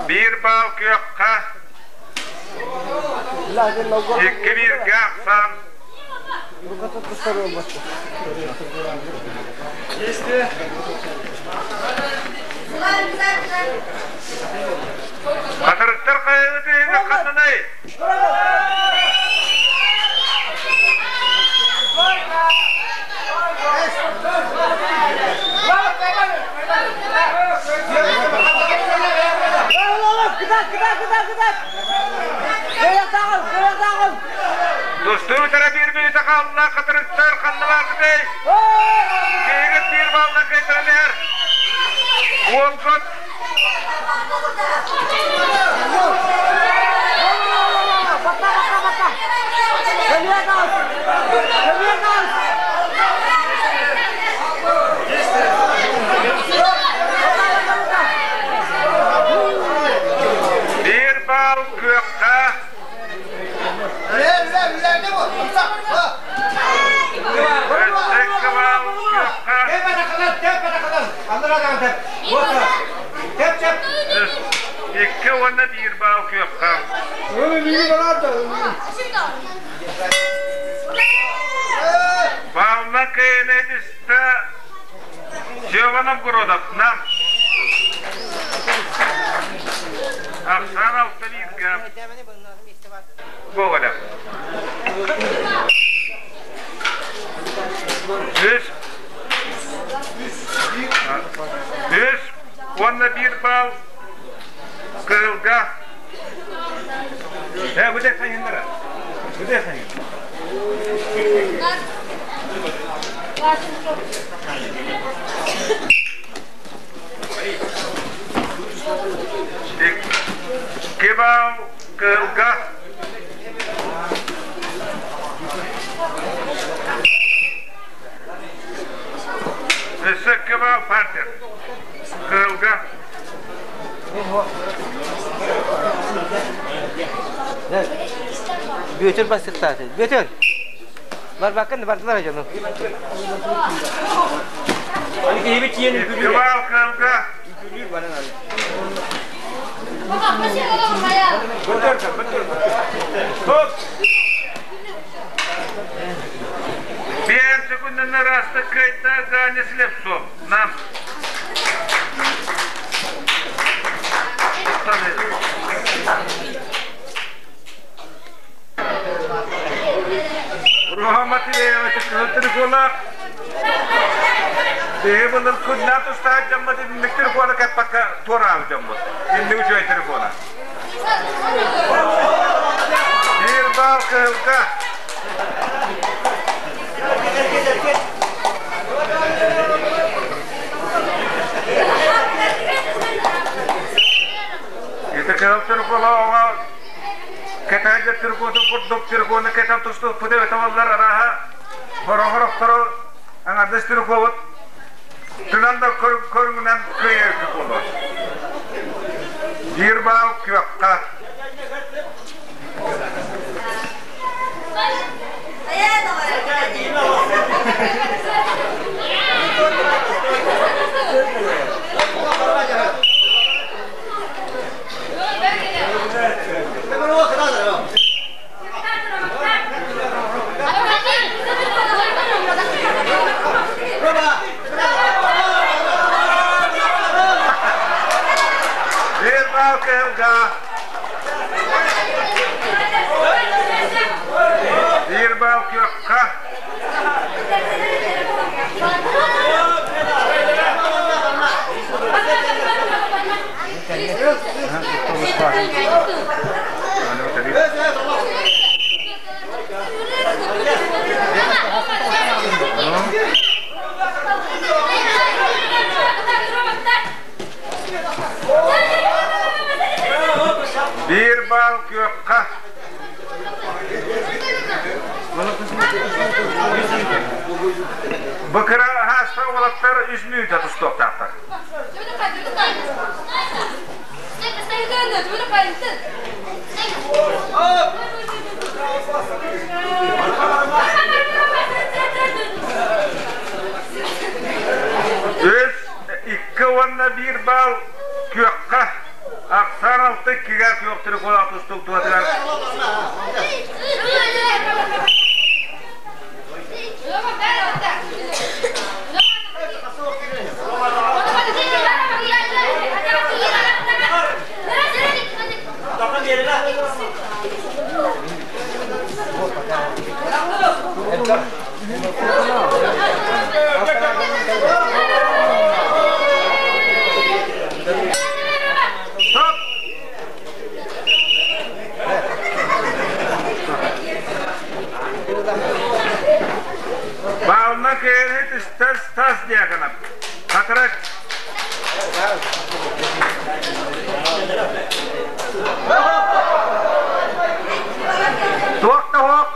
Биир баал күөххэ, икки бииргэ ахсаан. Хатырыктар хайаҕыт иһинэ ханнанай? Тустуу бүтэрэ биир мүнүүтэ хаалла, хатырыктар ханналаахытый? Киһигит биир балла кыайтаран иһэр. Уолгут Биир баал күөххэ. Өссө баал күөххэ. Икки уонна биир баал күөххэ. Баална кыайан түстэ Сева Новгородов Нам. Ахсаан алта бииргэ Гоголев. Үс Үс уонна биир баал Кыһылга. Э, бу сайыннара. Бу сайын. Икки баал Кыһылга. Өссө икки баал партия. Кыһылга. Бүөтүр бастыктааты. Бүөтүр! Барбаккын бардылар дьону. Икки баал Кыһылга. Биэн секунданы ыраастык кыайда Ганя Слепцов. Нам. Руха Матвеева кыһыл телефона Биһи былыр күннээх тустаах дьоммут инник телефона кэппэккэ туораабыт дьоммут. Инник үчүгэй телефона. Биир баал кыһылга. Ити кыһыл телефона кэтэһэ телефонун курдук телефону кэтэн тустубут эбэтэ боллар арааһа хороҕорохтору аҥардас телефобут. Тынан да көрүҥүнэн кыайыыгы буолуо. Биир баал күөххэ. Биир баал кыһылга. Биир баал күөххэ. Биир баал күөххэ. Быкыра аһааста уолаттар үс мүнүүтэ тустуохтаахтар. Үс, икки уонна биир баал күөххэ. Ахсаан алта иккигэ күөх триколаах тустуук туһатыгар. Стоп! Баална кыайыһыт истэр Стас Дьяконов. Хатырык. Туох да суох.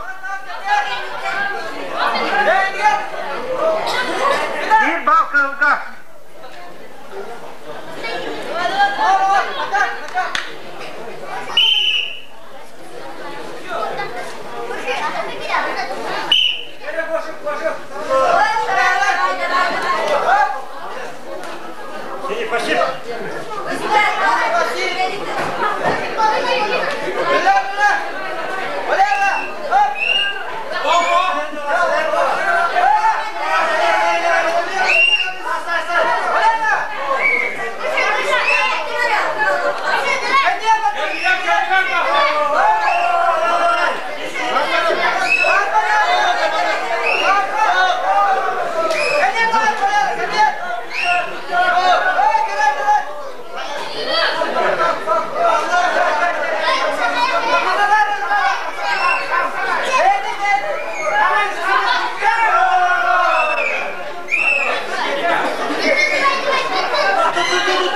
Биир баал кыһылга.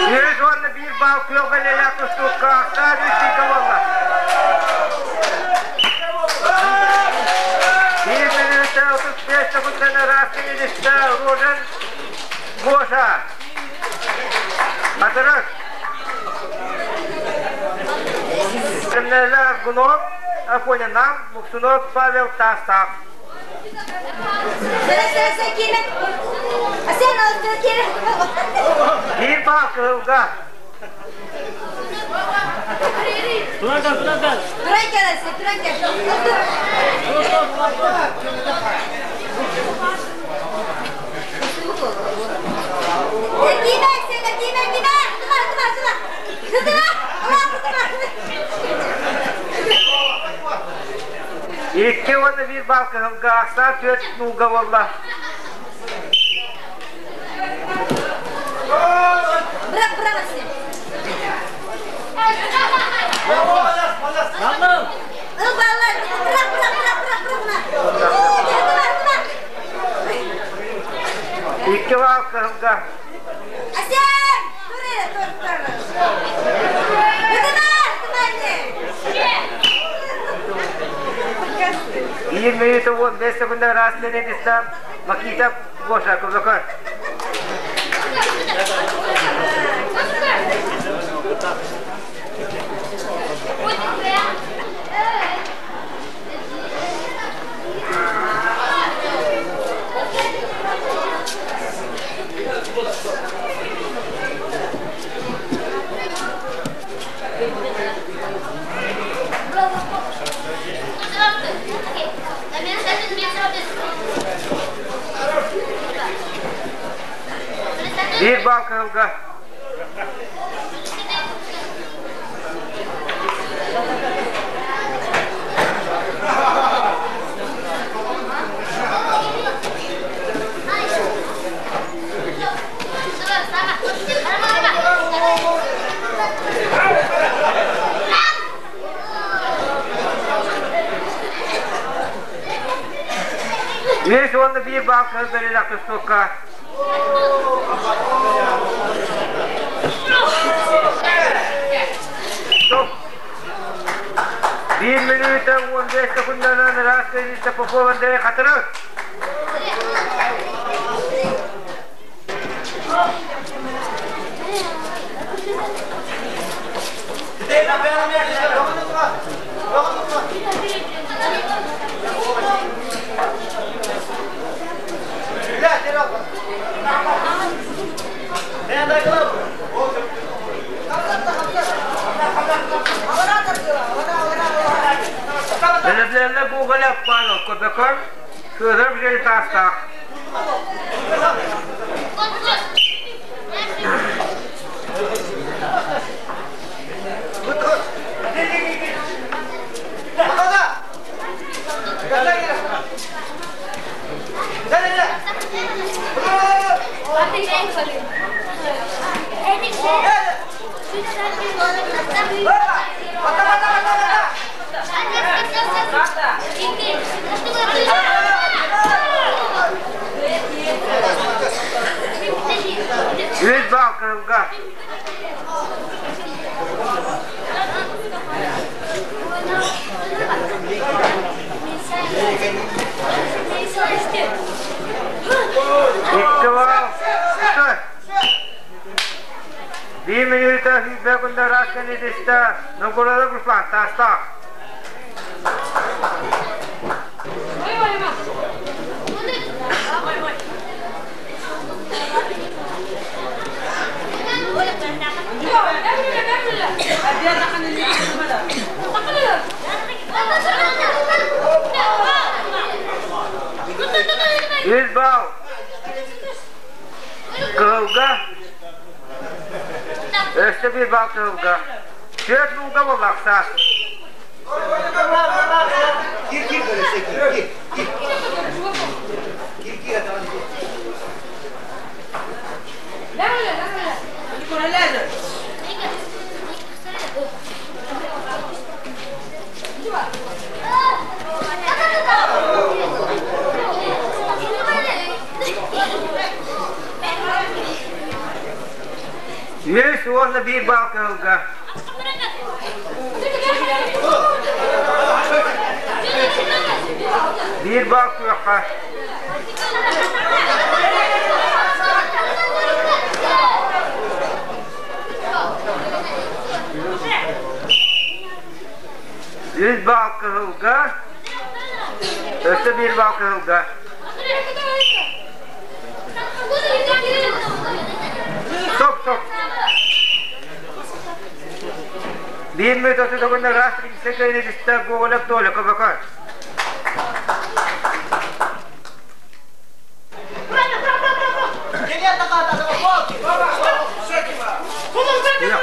Үс уонна биир баал күөх бэлиэлээх тустуукка ахсаан үс сүүкэ буолла. Биир мүнүүтэ 35 секундан ыраастык илистэ Рожен Гоша. Хатырык. Кемнеле Аргунов, Афонина, Муксунов Павел Таастаах. Биир баал кыһылга. Икки уонна биир баал кыһылга ахсаан түөрт нуулга буолла. Икки баал кыһылга. Биир мүнүүтэ 15 секунда ыраас Леонид Ислам Макита Гоша Көбөкөр. кыһылга. Үс уонна биир баал кыһыл бэлиэлээх тустуукка. Биир мүнүүтэ 15 секунданан ыраас кэлиитэ Попов Андрей Хатырык. Бэлэблэллэ Гоголев Павел Кобяков, Федор Желтастаах. Үс баал кырылга. Икки баал. Биир мүнүүтэ сүүрбэ күндэ ыраас кэннитистэ Новгородов Руслан Таастаах. Үс баал. Кыһылга. Өссө биир баал кыһылга. Түөрт буулга буоллахта. Үс уонна биир баал кыһылга. Биир баал күөххэ. Үс баал кыһылга. Өссө биир баал кыһылга. Стоп, стоп. Биир мүнүүтэ төгүннэ ыраас Секретарь Гоголев Толя КВК.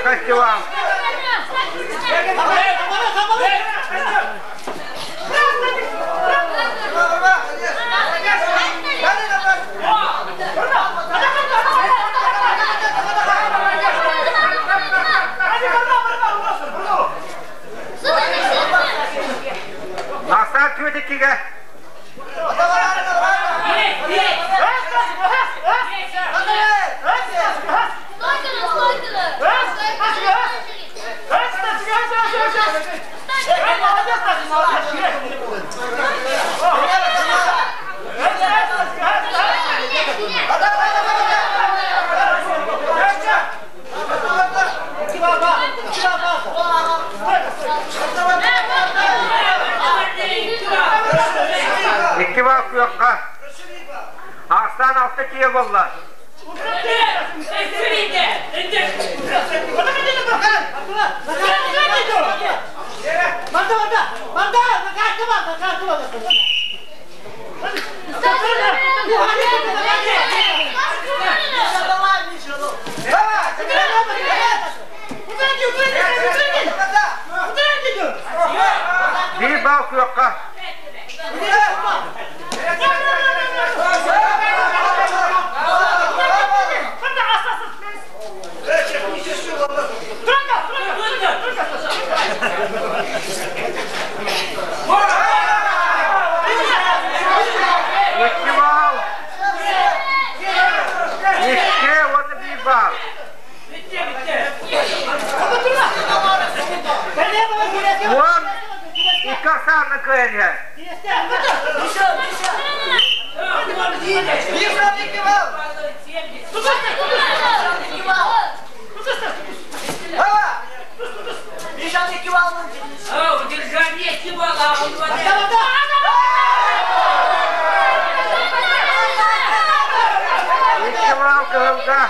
Фестивал. Мақсат түөтеккиге. Икки бал күөххэ. Ахсаан алта киэ буолла. Биир баал күөххэ. Икки баал. Икки уонна биир баал. Уон икки ахсаанна кыайан иһэр. Икки баал кыһылга.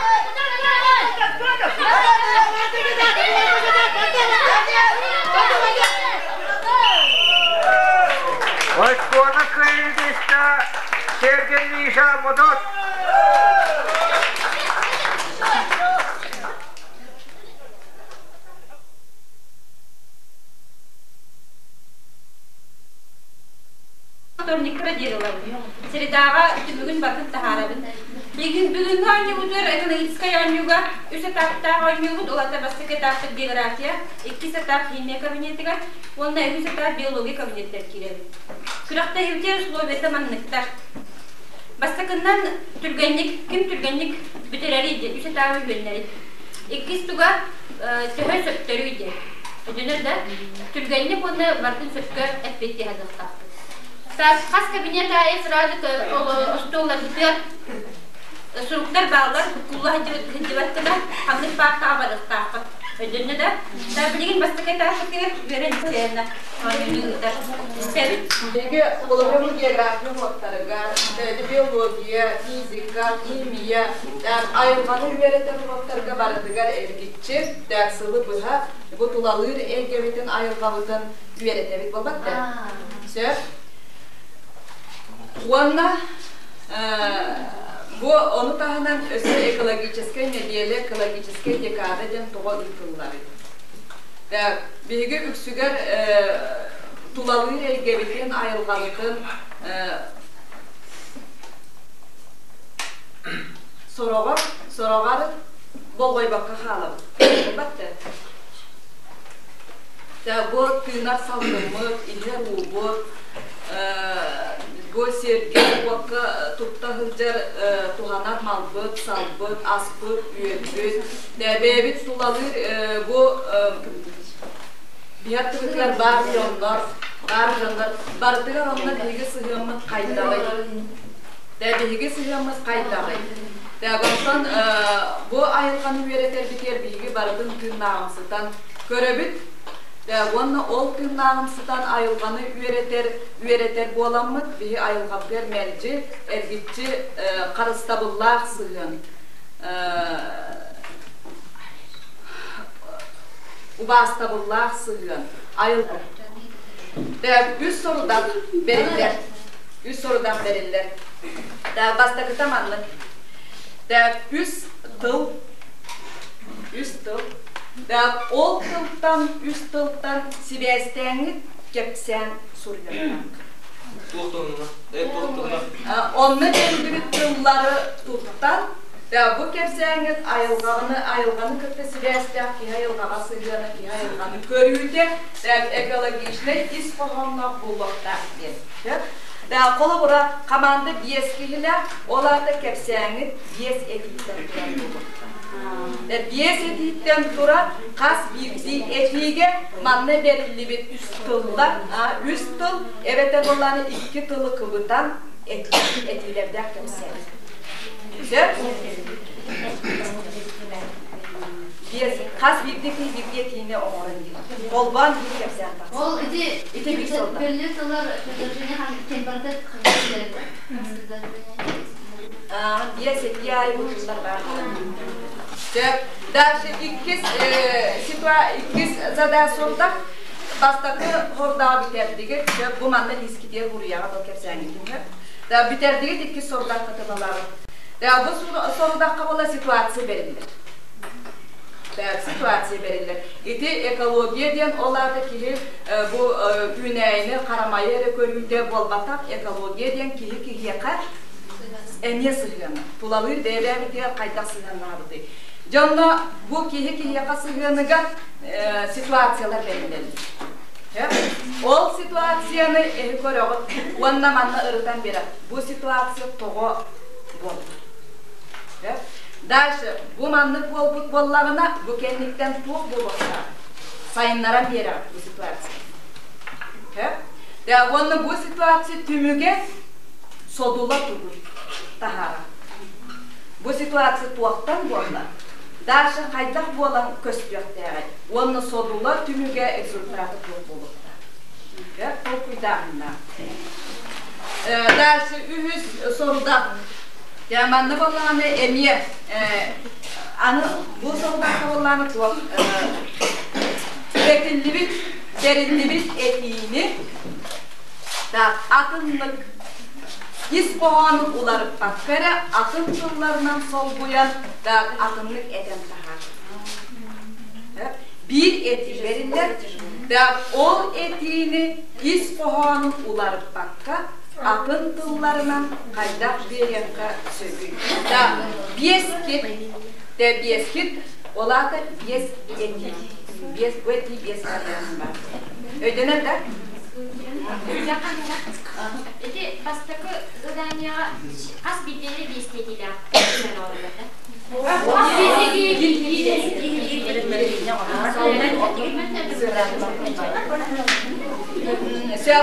Очкону кыайыыны истэ Сергей Миша Модот. Вторникка диэри ылабын. Средаҕа түмүгүн барытын таһаарабын. Билигин бүгүҥҥү оонньуубутугар экологическай оонньууга үс этаптаах оонньуубут улата бастакы этаппыт география, иккис этап химия кабинетыгар уонна үһүс этап биология кабинетыгар киирэбит. Күрэхтэһиибитигэр условията манныктар. Бастакыннан түргэнник, ким түргэнник бүтэрэрий диэн үс этабы үһүөннэрит. Иккис туга төһө сөптөрүй диэн. Өйдөнөр да? Түргэнник уонна барытын сөпкө эппиэттии сатыахтаахпыт. Хас кабинет аайы сразу остуолларбытыгар суруктар бааллар, буккулла сылдьыбат гына ханнык баартаҕа барыахтааххыт. Өйдөннө да? Да билигин бастакы этажытыгар үөрэн сцена оонньууну ыытар. Истэбит. Биһиги олоҕум география уруоктарыгар, биология, физика, химия, айылҕаны үөрэтэр уруоктарга барытыгар эргиччи сылы быһа бу тулалыыр эйгэбитин, айылҕабытын үөрэтэбит буолбат да? Сөп. Уонна бу ону таһынан өссө экологическай нэдиэлэ, экологическай декада диэн тоҕо ыытылларый? Биһиги үксүгэр тулалыыр эйгэбитин, айылҕабытын сороҕор, сороҕор болҕойбокко хаалабыт. Буолбат да? Бу тыынар салгыммыт, иһэр уубут, бу сиргэ-уокка тутта сылдьар туһанар малбыт, салбыт, аспыт, үөлбүт, бэйэбит тулалыыр бу биһэр тыбытыгар баар дьоннор, баар дьоннор барытыгар онно биһиги сыһыаммыт хайдаҕый? Биһиги сыһыаммыт хайдаҕый? Онтон бу айылҕаны үөрэтэрбитигэр биһиги барытын тыыннааҕымсытан көрөбүт уонна ол тыыннааҕымсытан айылҕаны үөрэтэр үөрэтэр буоламмыт биһи айылҕабытыгар мэлдьи эргиччи харыстабыллаах сыһыан убаастабыллаах сыһыан айылҕа үс сорудах бэриллэр үс сорудах бэриллэр бастакыта маннык үс тыл үс тыл ол тылтан үс тылтан сибээстээҥҥит кэпсээн суруйардаах. Онно бэриллибит тыллары туттан, бу кэпсээҥҥит айылҕаны айылҕаны кытта сибээстээх киһи айылҕаҕа сыһыана, киһи айылҕаны көрүүтэ экологичнай ис хоһоонноох буолуохтаах диэн. Холобура, хамаанда биэс киһилээх, ол аата кэпсээҥҥит биэс этииттэн турар буолуохтаах. Биэс этииттэн турар хас биирдии этиигэ манна бэриллибит үс тыллар, үс тыл эбэтэр буоллаҕына икки тылы кыбытан этиилэрдээх кэпсээн. Сөп? Биэс, хас биирдии киһи биирдии этиини оҥорон иһэр. Холбоон биир кэпсээн тахсар. Ол ити ити биир сылда. Бөллө тыллар предложение кем барда Биэс этии аайы бутуллар баар. Сөп. Дальше иккис иккис задача бастакы хордаҕа бүтэрдигит. Сөп, бу манна лискитиэр буруйаҕа был кэпсээҥҥитин сөп. Да бүтэрдигит иккис сорудахха тылалаҕыт. Да бу сорудахха була ситуация бериллэр. Ситуация бэриллэр. Ити экология диэн ол аата киһи бу үүнээйини харамайы эрэ көрүүтэ буолбатах, экология диэн киһи киһиэхэ эмиэ сыһыана. Тулалыыр бэйэ-бэйэбитигэр хайдах сыһыаннаабытый. Дьонно бу киһи киһиэхэ сыһыаныгар ситуациялар бэриллэллэр. Ол ситуацияны эһи көрөҕүт уонна манна ырытан биэрэр. Бу ситуация тоҕо буолла? Дальше бу маннык буолбут буоллаҕына, бу кэнниттэн туох буолуохтаах? Сайыннаран биэрэҕит бу ситуация. Уонна бу ситуация түмүгэ содула тугуй? Таһаара. Бу ситуация туохтан буолла? Дальше хайдах буолан көстүөхтээҕий? Уонна содула түмүгэ результата туох буолуохтаах? Толкуйдааһыннаах. Дальше үһүс сорудах. Дьэ, манна буоллаҕына эмиэ аны бу сорудахха буоллаҕына туох этиллибит, бэриллибит этиини так атыннык ис хоһоонун уларыппакка эрэ атын тылларынан солбуйан так атыннык этэн таһаар. Биир этии бэриллэр, так ол этиини ис хоһоонун уларыппакка атын тылларынан хайдах биэриэххэ сөбүй? Да, биэс кит, да биэс кит, ол аата биэс этии. Биэс, бу этии биэс вариант бар. Өйдөнөр да? Ити бастакы заданиеҕа хас биирдиилэ биэстиэтиилээх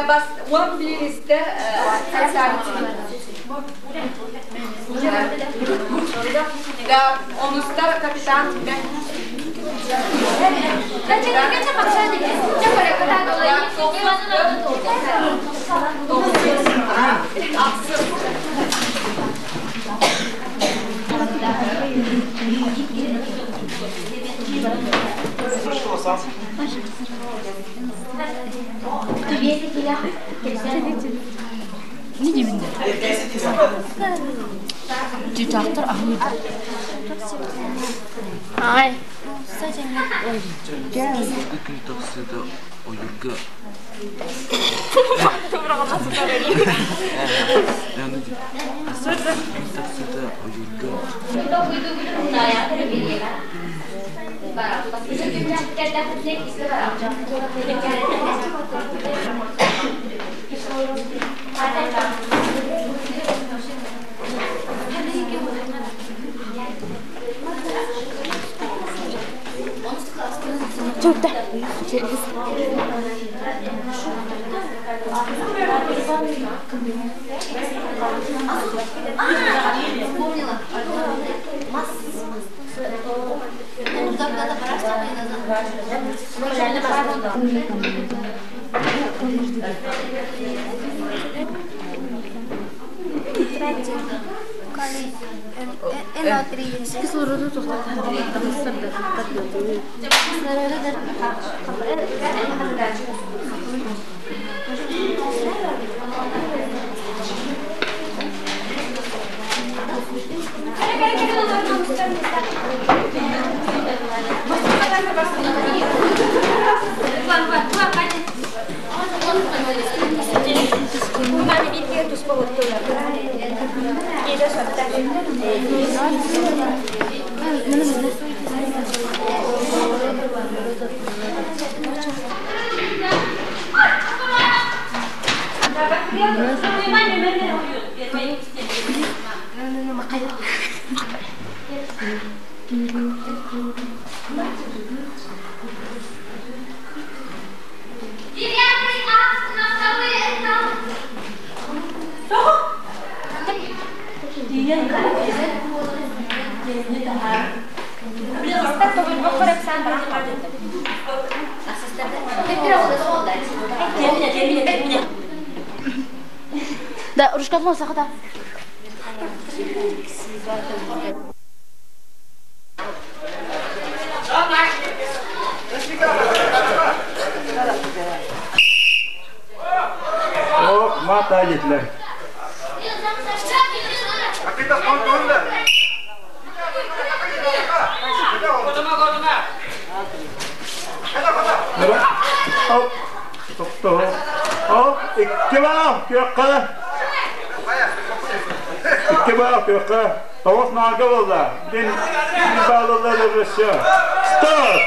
Бас он биристе Да, онустар капитан Не дебинде? Чычаахтар аһыыда. Ай. Күн тахсыыта ойуурга Күн тахсыыта ойуурга Чурда. Вспомнила. Мас, Кислороду Да, ручкатма сахата. Ох, мата диэтилэр. Оп, тохтоо. Оп, икки баал күөххэ. Икки баал күөххэ. Тоҕус наага буолла. Мин баалылар өрөссө. Стоп!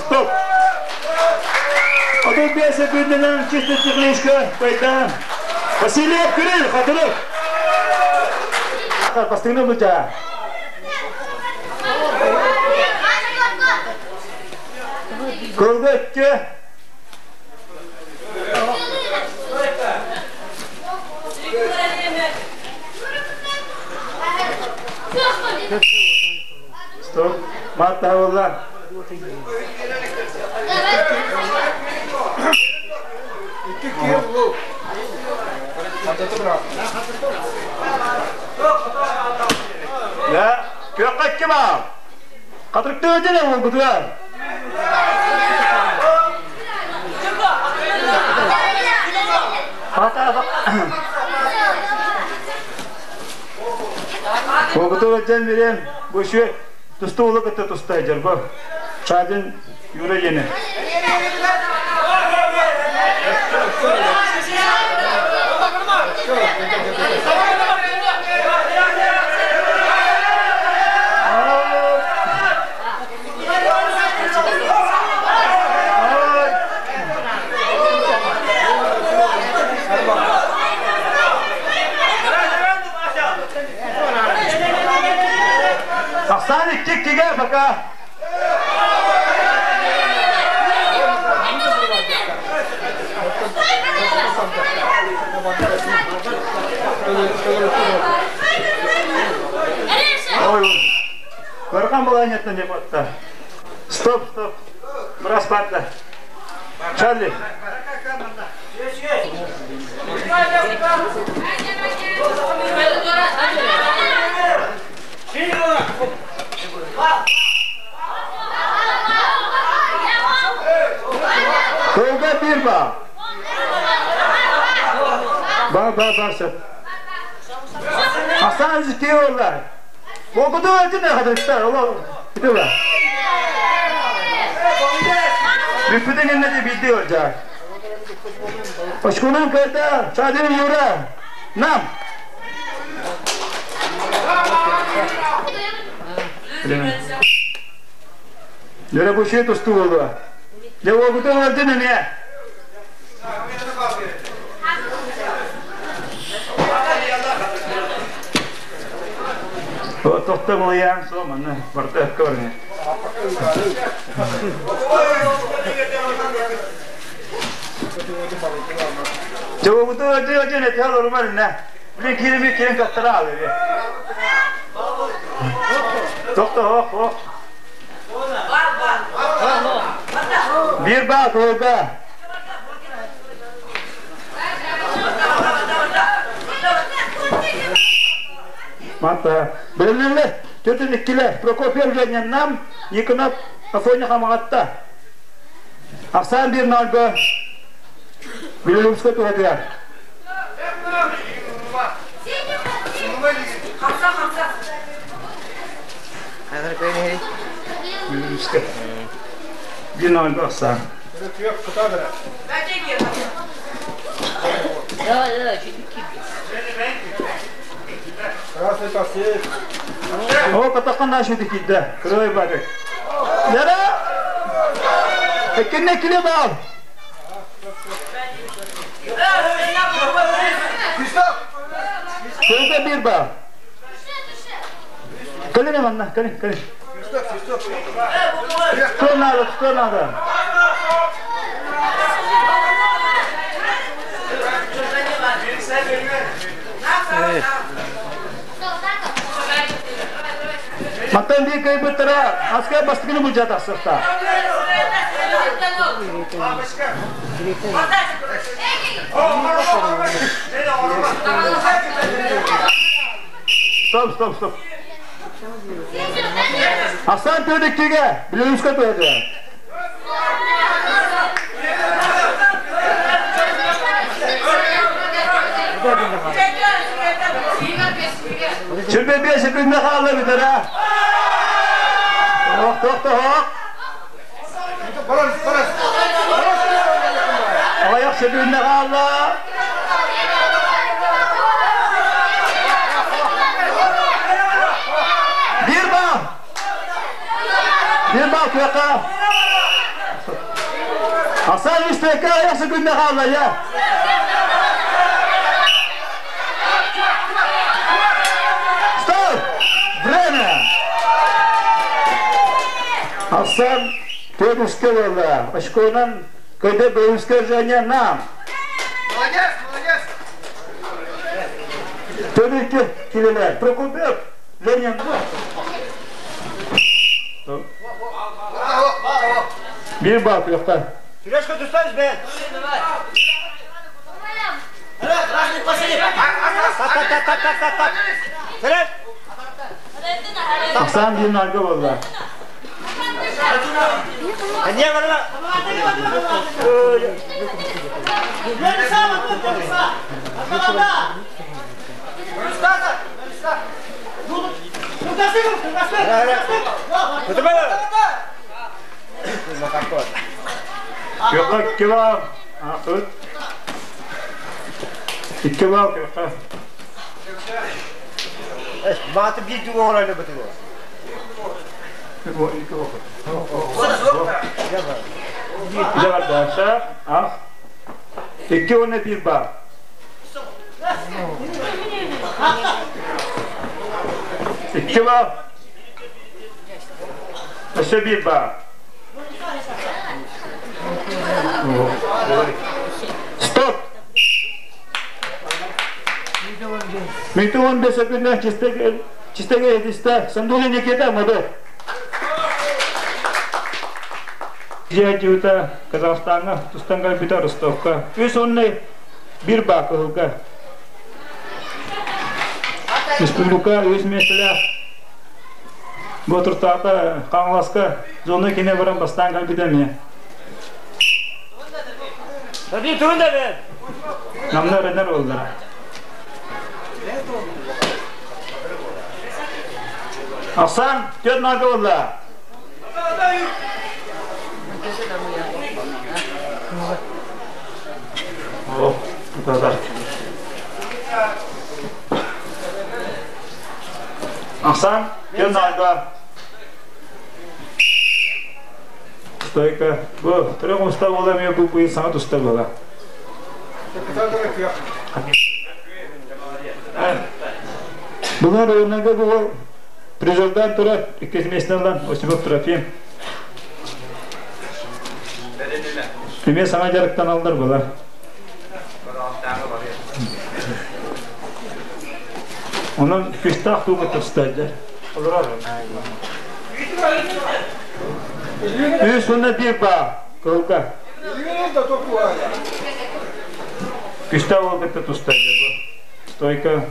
Стоп! 35 секундынан чисто технически пайда. Василий Кирилл, Хатырык. Бастыгына буча. Кылга икки. Стоп. Маттабылла. Я, күөххэ икки баар. Хатырыктыы өтүнэ буолбутугар. Буолбутугар дьэн бириэн бу үчүгэй тустуу уолу кытта туста дьорбо. Чадин Юра диэни. Ахсаан икки иккигэ пока. Ой, Көргөн баланеттан деп атта. Стоп, стоп. Біраз барды. Чарли. Көлгө бир ба. Ба, ба, ба, сөп. Асан житиолар. Болгуду өтүнө хадырыктар, оло бүтүбө. Бүппүтүн инне де билди олжа. Очкунан кайда, Чадин Юра. Нам. Юра бу шей тусту болду. Же болгуду өтүнө не? Тохтомуйаан суо манна барда өккө барыҥа. Жобуту өтө өтө нетел орумар инне. Билин кирими кирин каттара алы. Тохто хох хох. Бир ба туга. Манта бөлүнүллэр төртүн иккилэр Прокопьев Женя Нам Никонов Афоня Хамаҕатта. Ахсаан биир нольго Белорусска туһатыгар. Белорусска. Биир нольго ахсаан. О, катахан нашу дикидде. Кырой бары. Яра! Эккенне киле бал. Көзө бир бал. Кэлин манна, кэлин, кэлин. Что надо, что надо? Мантан биир кыайбыттара аска бастыгыны былдьаата тахсыахтаах. Стоп, стоп, стоп. Асан төрдүктүгэ Беларуска туһады. Сүрбэ биэс секунда хаалла бүтэрэ. Секүндэ хаалла. Биир бал. Биир бал күөххэ. Асан үстэккэ айах секүндэ хаалла я. Стоп! Время! Асан Төрүскэ буолла. Очконан көдө бөйүскэ Женя нам. Молодец, молодец! Төрүккэ килелер. Прокопьев Женя. Биир бал кыахта. Сережка, тустаешь, бен? Так, так, так, так, так, так, так. Сереж! Ахсаан биир нарга буолла. Күөххэ икки бал. Ахыт. Икки бал күөххэ. Мааты биир түгэн оҥорон бытыгы. Дьэ ах. Икки уонна биир баар. Икки баар. Өссө биир баар. Стоп! Митон бесекүннэ чистеге едисте Сандули Никита Мадо. Дьиэ Казахстаҥҥа тустан кэлбитэ Ростовка. Үс оннай биир баакыһылга. Республика үс миэстэлээх Ботуртаата Хаҥаласка зона кине баран бастаан кэлбитэ эмиэ. Намна эрэнэр буоллар. Ахсан, түөрт наага буолла. О, тутазар. Ахсан, түөрт наага. Стойка. Бу, түрек уста буола эмиэ бу быйыл саҥа туста буола. Бұлар ойыннарга бұл призердан тура иккис местен ылан Осипов Трофим. Эмиэ саҥа дьарыктаналлар була. Онон күстээх тууга тустайдар. Үс уонна биир баа кылга. Күстээх уол кытта тустайдар бу. Стойка.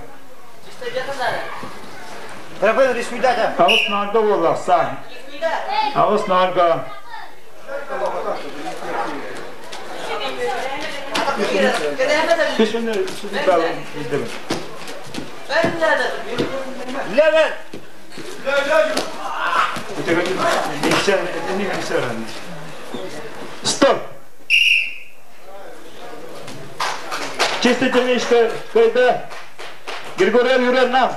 Аҕыс наарга буоллахса. Аҕыс наарга. Үс уонна үс Левен! Стоп! Чистый темечко, когда Григорий Юрьевна нам.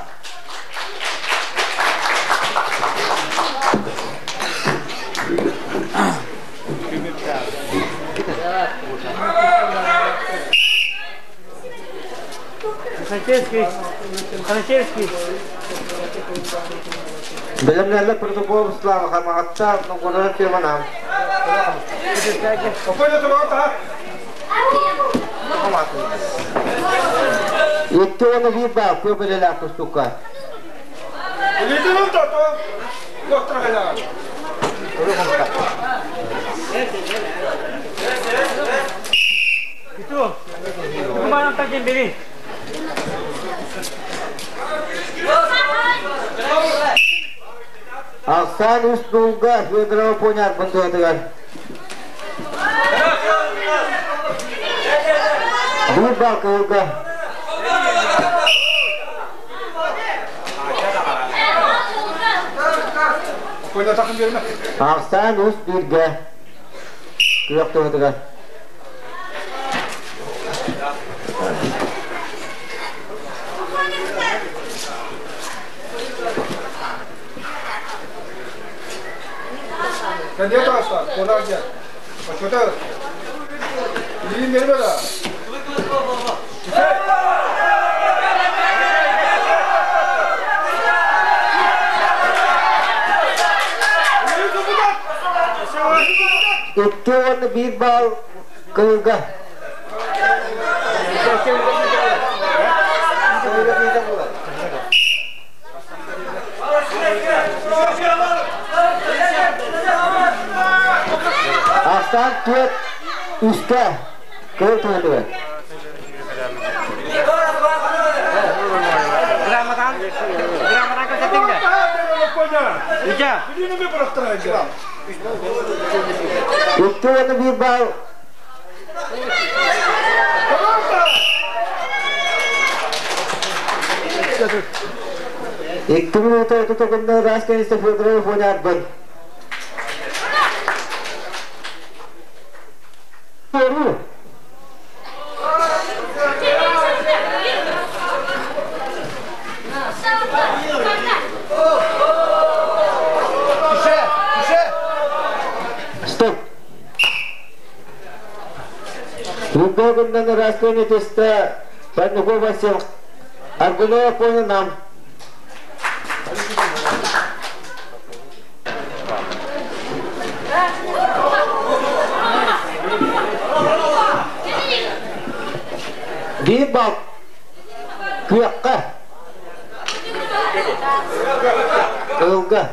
Хантельский. Хантельский. Бэлэмнэллэр протокол Слава Хамаҕатта Новгород Феманам. Икки уонна биир баа көп үлэлээх тустукка. Itu. Kemana tajam beri? Ахсан үс дулга Федорова Поняр бындыатыгар. Биир бал кыһылга. Ахсан үс бииргэ. Күөх туһатыгар. Кэнниэ таҕыста, куонар диэн. Оччото илиин биэрбэ да. Икки уонна биир баал кылга. Ахсаан түөрт үстэ кыл туһатыгар. Икки уонна биир баал Икки минута тутугунна ыраас кэннистэ Федоров Фонярбын. Көрүү. Стоп. Лугогуннан ыраас түстэ Парников Васил Аргунова понял нам. Биир бал күөххэ ылга.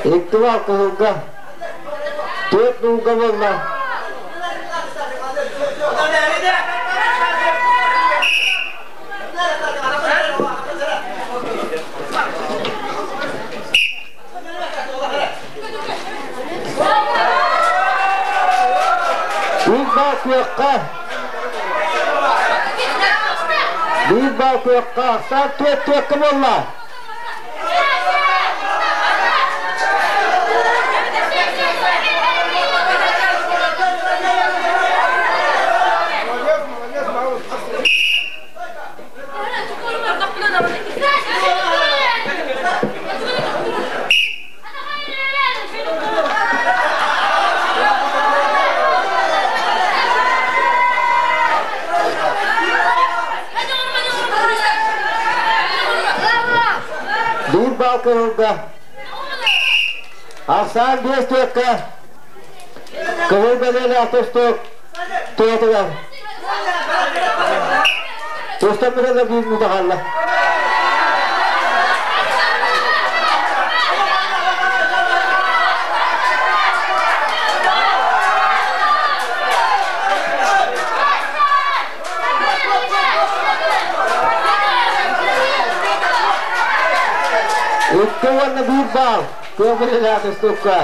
Икки бал кыһылга, түөрт нуулга буолла. Биир бал күөххэ, биир бал күөххэ, ахсаан түөрт түөркэ буолла. Биир бал кыһылга. Ахсаан биэс түөккэ. Кыһыл бэлиэлээх тустуук туотугар. Тустан бүтэн биир мүнүүтэ хаалла. Икки уонна биир баал. Кыа тустуукка.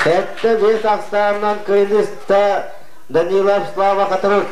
Сэттэ биэс ахсаанынан кыайыыста Данилов Слава Хатырык.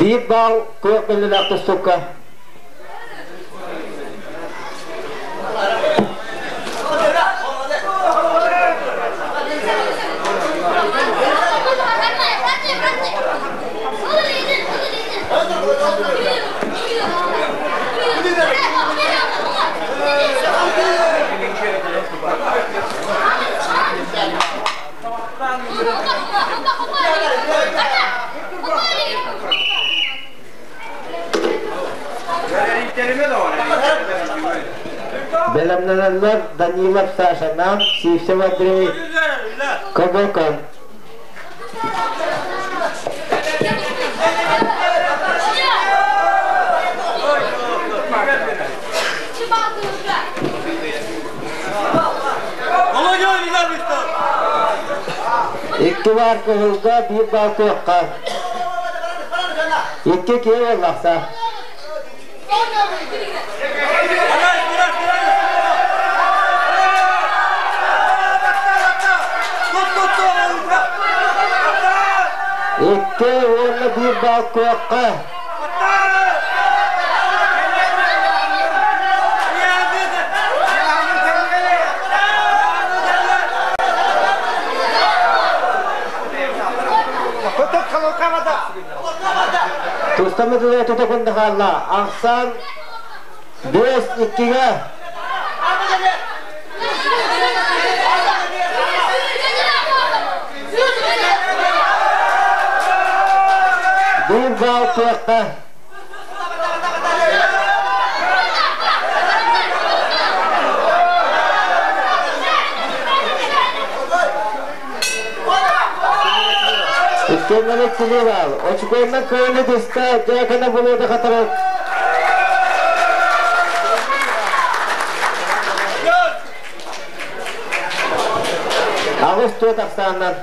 Биир баал күөх бэллэлээх тустукка. Бэлэмнэнэллэр Данилов Сашанан, Сивцев Андрей, Кобокон. Икки баар кыһылга, биир баар кыахха. Икки киһи буоллахса. Икки уонна биир баал кыахха. Тустамытыгар тута күнде хаалла. Ахсан 5-2-ге. Биир баал кыахха. Иккиэннэрэ иккилии баал. Очукуоннан кыайыны түстэ, дьээкэнэ булуода хатарар. Аҕыс түөрт ахсааннан.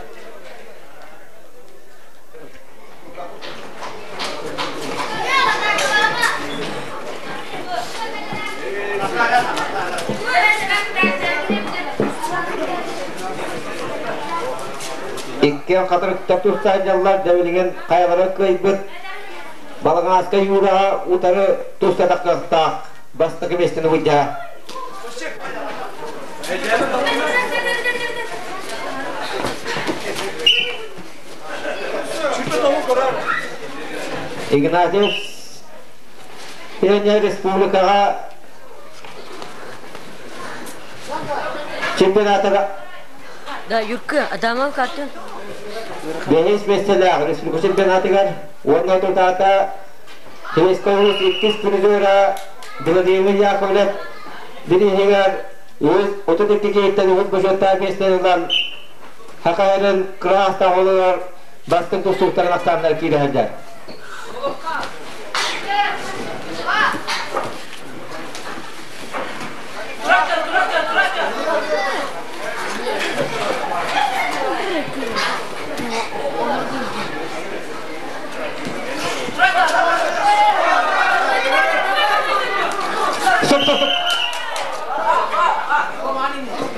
Иккиэн хатырыктар турса сылдьаллар, дьэ билигин хайалара кыайбыт Балаҕааска Юраҕа утары туста тахсыахтаах бастакы миэстэни былдьаһа. Игнатьев Пионер республикаҕа чемпионатыгар Да, Юрка, Адамов картын. Бэһис миэстэлээх республика чемпионатыгар уонна тутаата Советскай улуус иккис призера Владимир Яковлев бирииһигэр 32 киһиттэн уһун бочуоттаах миэстэни ылан Хахайрын кыраастаах олорор бастыҥ тустууктарын ахсааннар киирэ сылдьар. Стоп, стоп, стоп.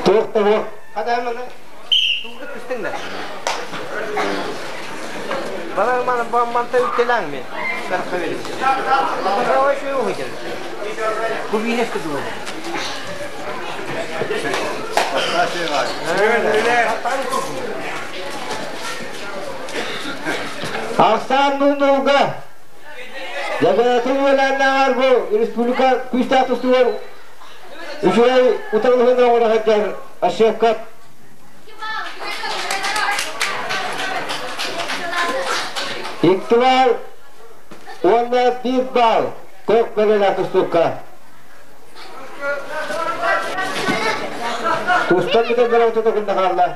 Туох да буо. Ахсаан муннууга Дьабыатын үөлээннээҕэр бу республика күүстээх тустуугар үчүгэй утарылыһын оҥоро сылдьар Ошевка Икки баал уонна биир баал көк бэлэлээх тустуукка. Тустан бүтэн баран тутукунна хаалла.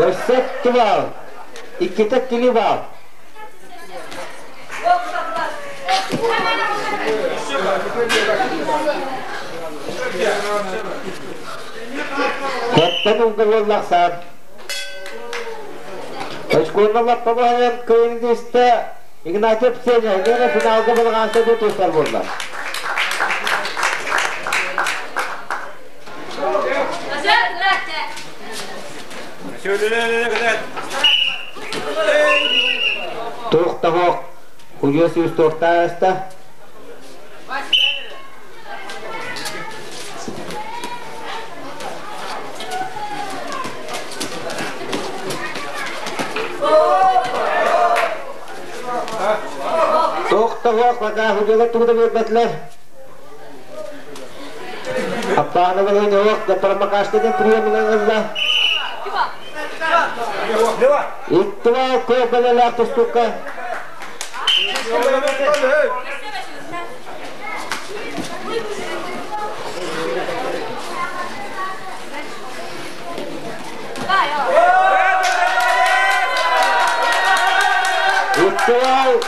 Өссө икки баал. Иккитэ иккили баал. Кэттэн угуллахсан. Очкуонна лаппабаһайан кыайын Игнатьев Сеня Лена финалга балаҕаанса тустар буолла. Туох да суох, Худьуо сүүс туохтаа аста. Туох да суох, пока худьуолар тугу да биэрбэтилэр. Аппаанова Ленок, Промокашка приемынан ылла. Иттива көбөлелээх тустукка. Иттива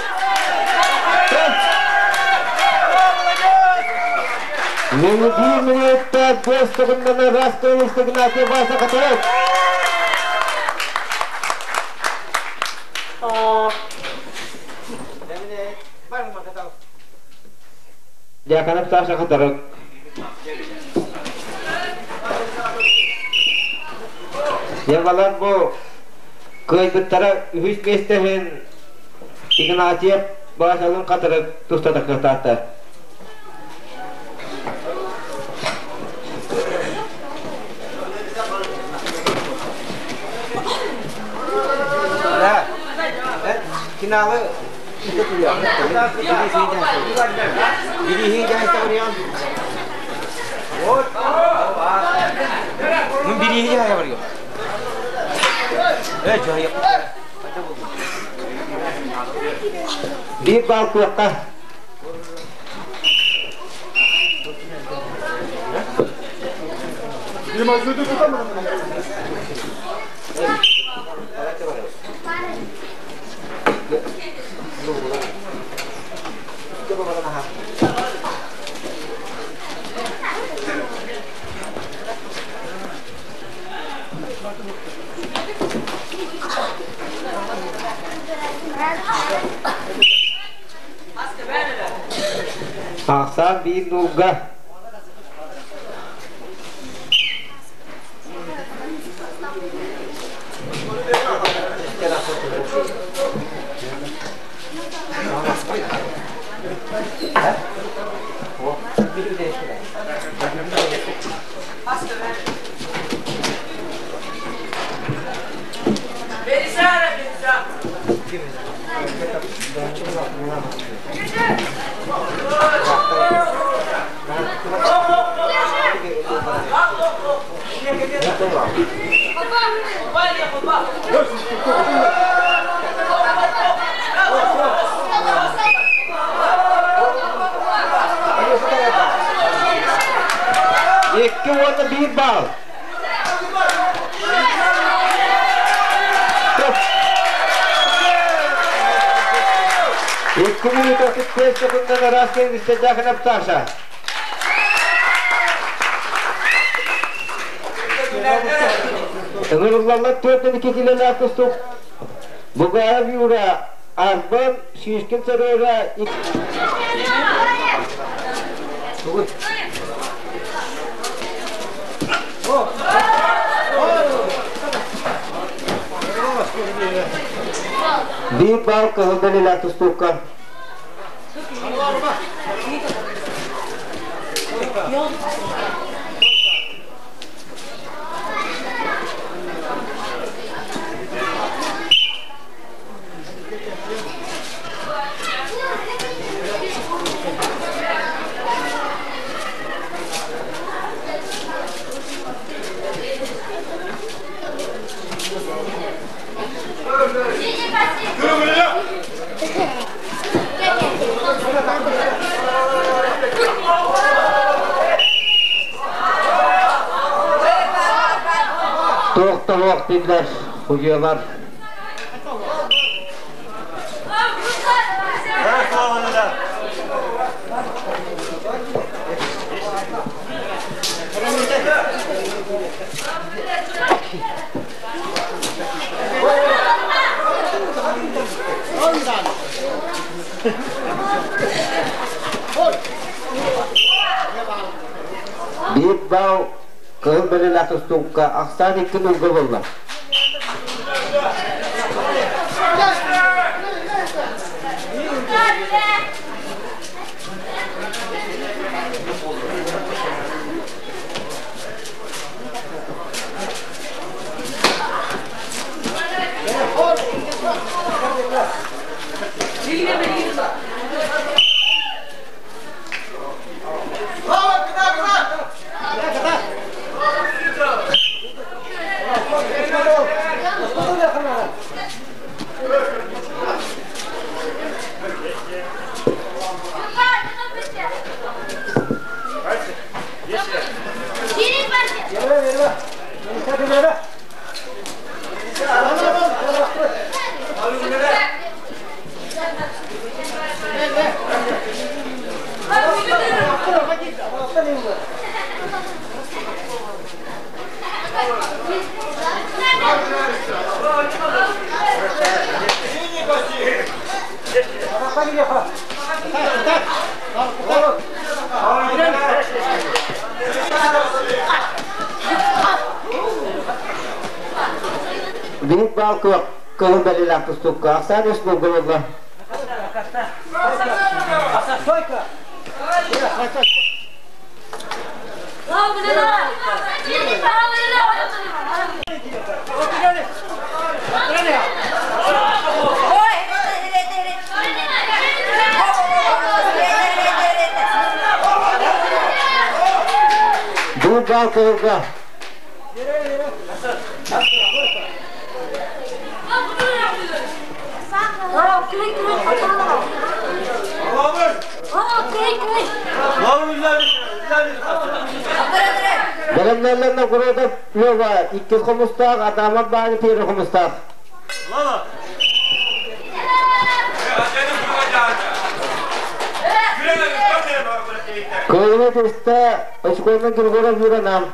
Минутир минутта бес секунданы Раскевич Игнатий Вася Катаров. Дьяконов Саша Катаров. Дьэ бу кыайбыттара үһүс миэстэһин Игнатьев Васялын Катаров туста кыахтаахтар. Да. Финалы Биир бал кыахха. Ахсаан биир нуулга. Икки уонна биир бал. Икки минута 35 секундан Раскин Истедяхин Пташа. Ыҥырыллаллар төрдөн икки килэлээх тустук. Бугаев Юра, Арбан, Шишкин Сарыра, Биир бал кыһыл бэлиэлээх тустуукка. Туох дииллэр судьуйалар. Биир бал кыһыл бэлэлээх тустуукка ахсаан икки нолга буолла. Биир баал кыах кылын бэлилээх тустукка ахсаан үс булгулулла. Биир баал кыһылга. Бэлэмнэллэн Новгородов Лева иккис хомустаах, Адамов Баани первый хомустаах. Кыайыны түстэ Очконан Григорьев Юра Нам.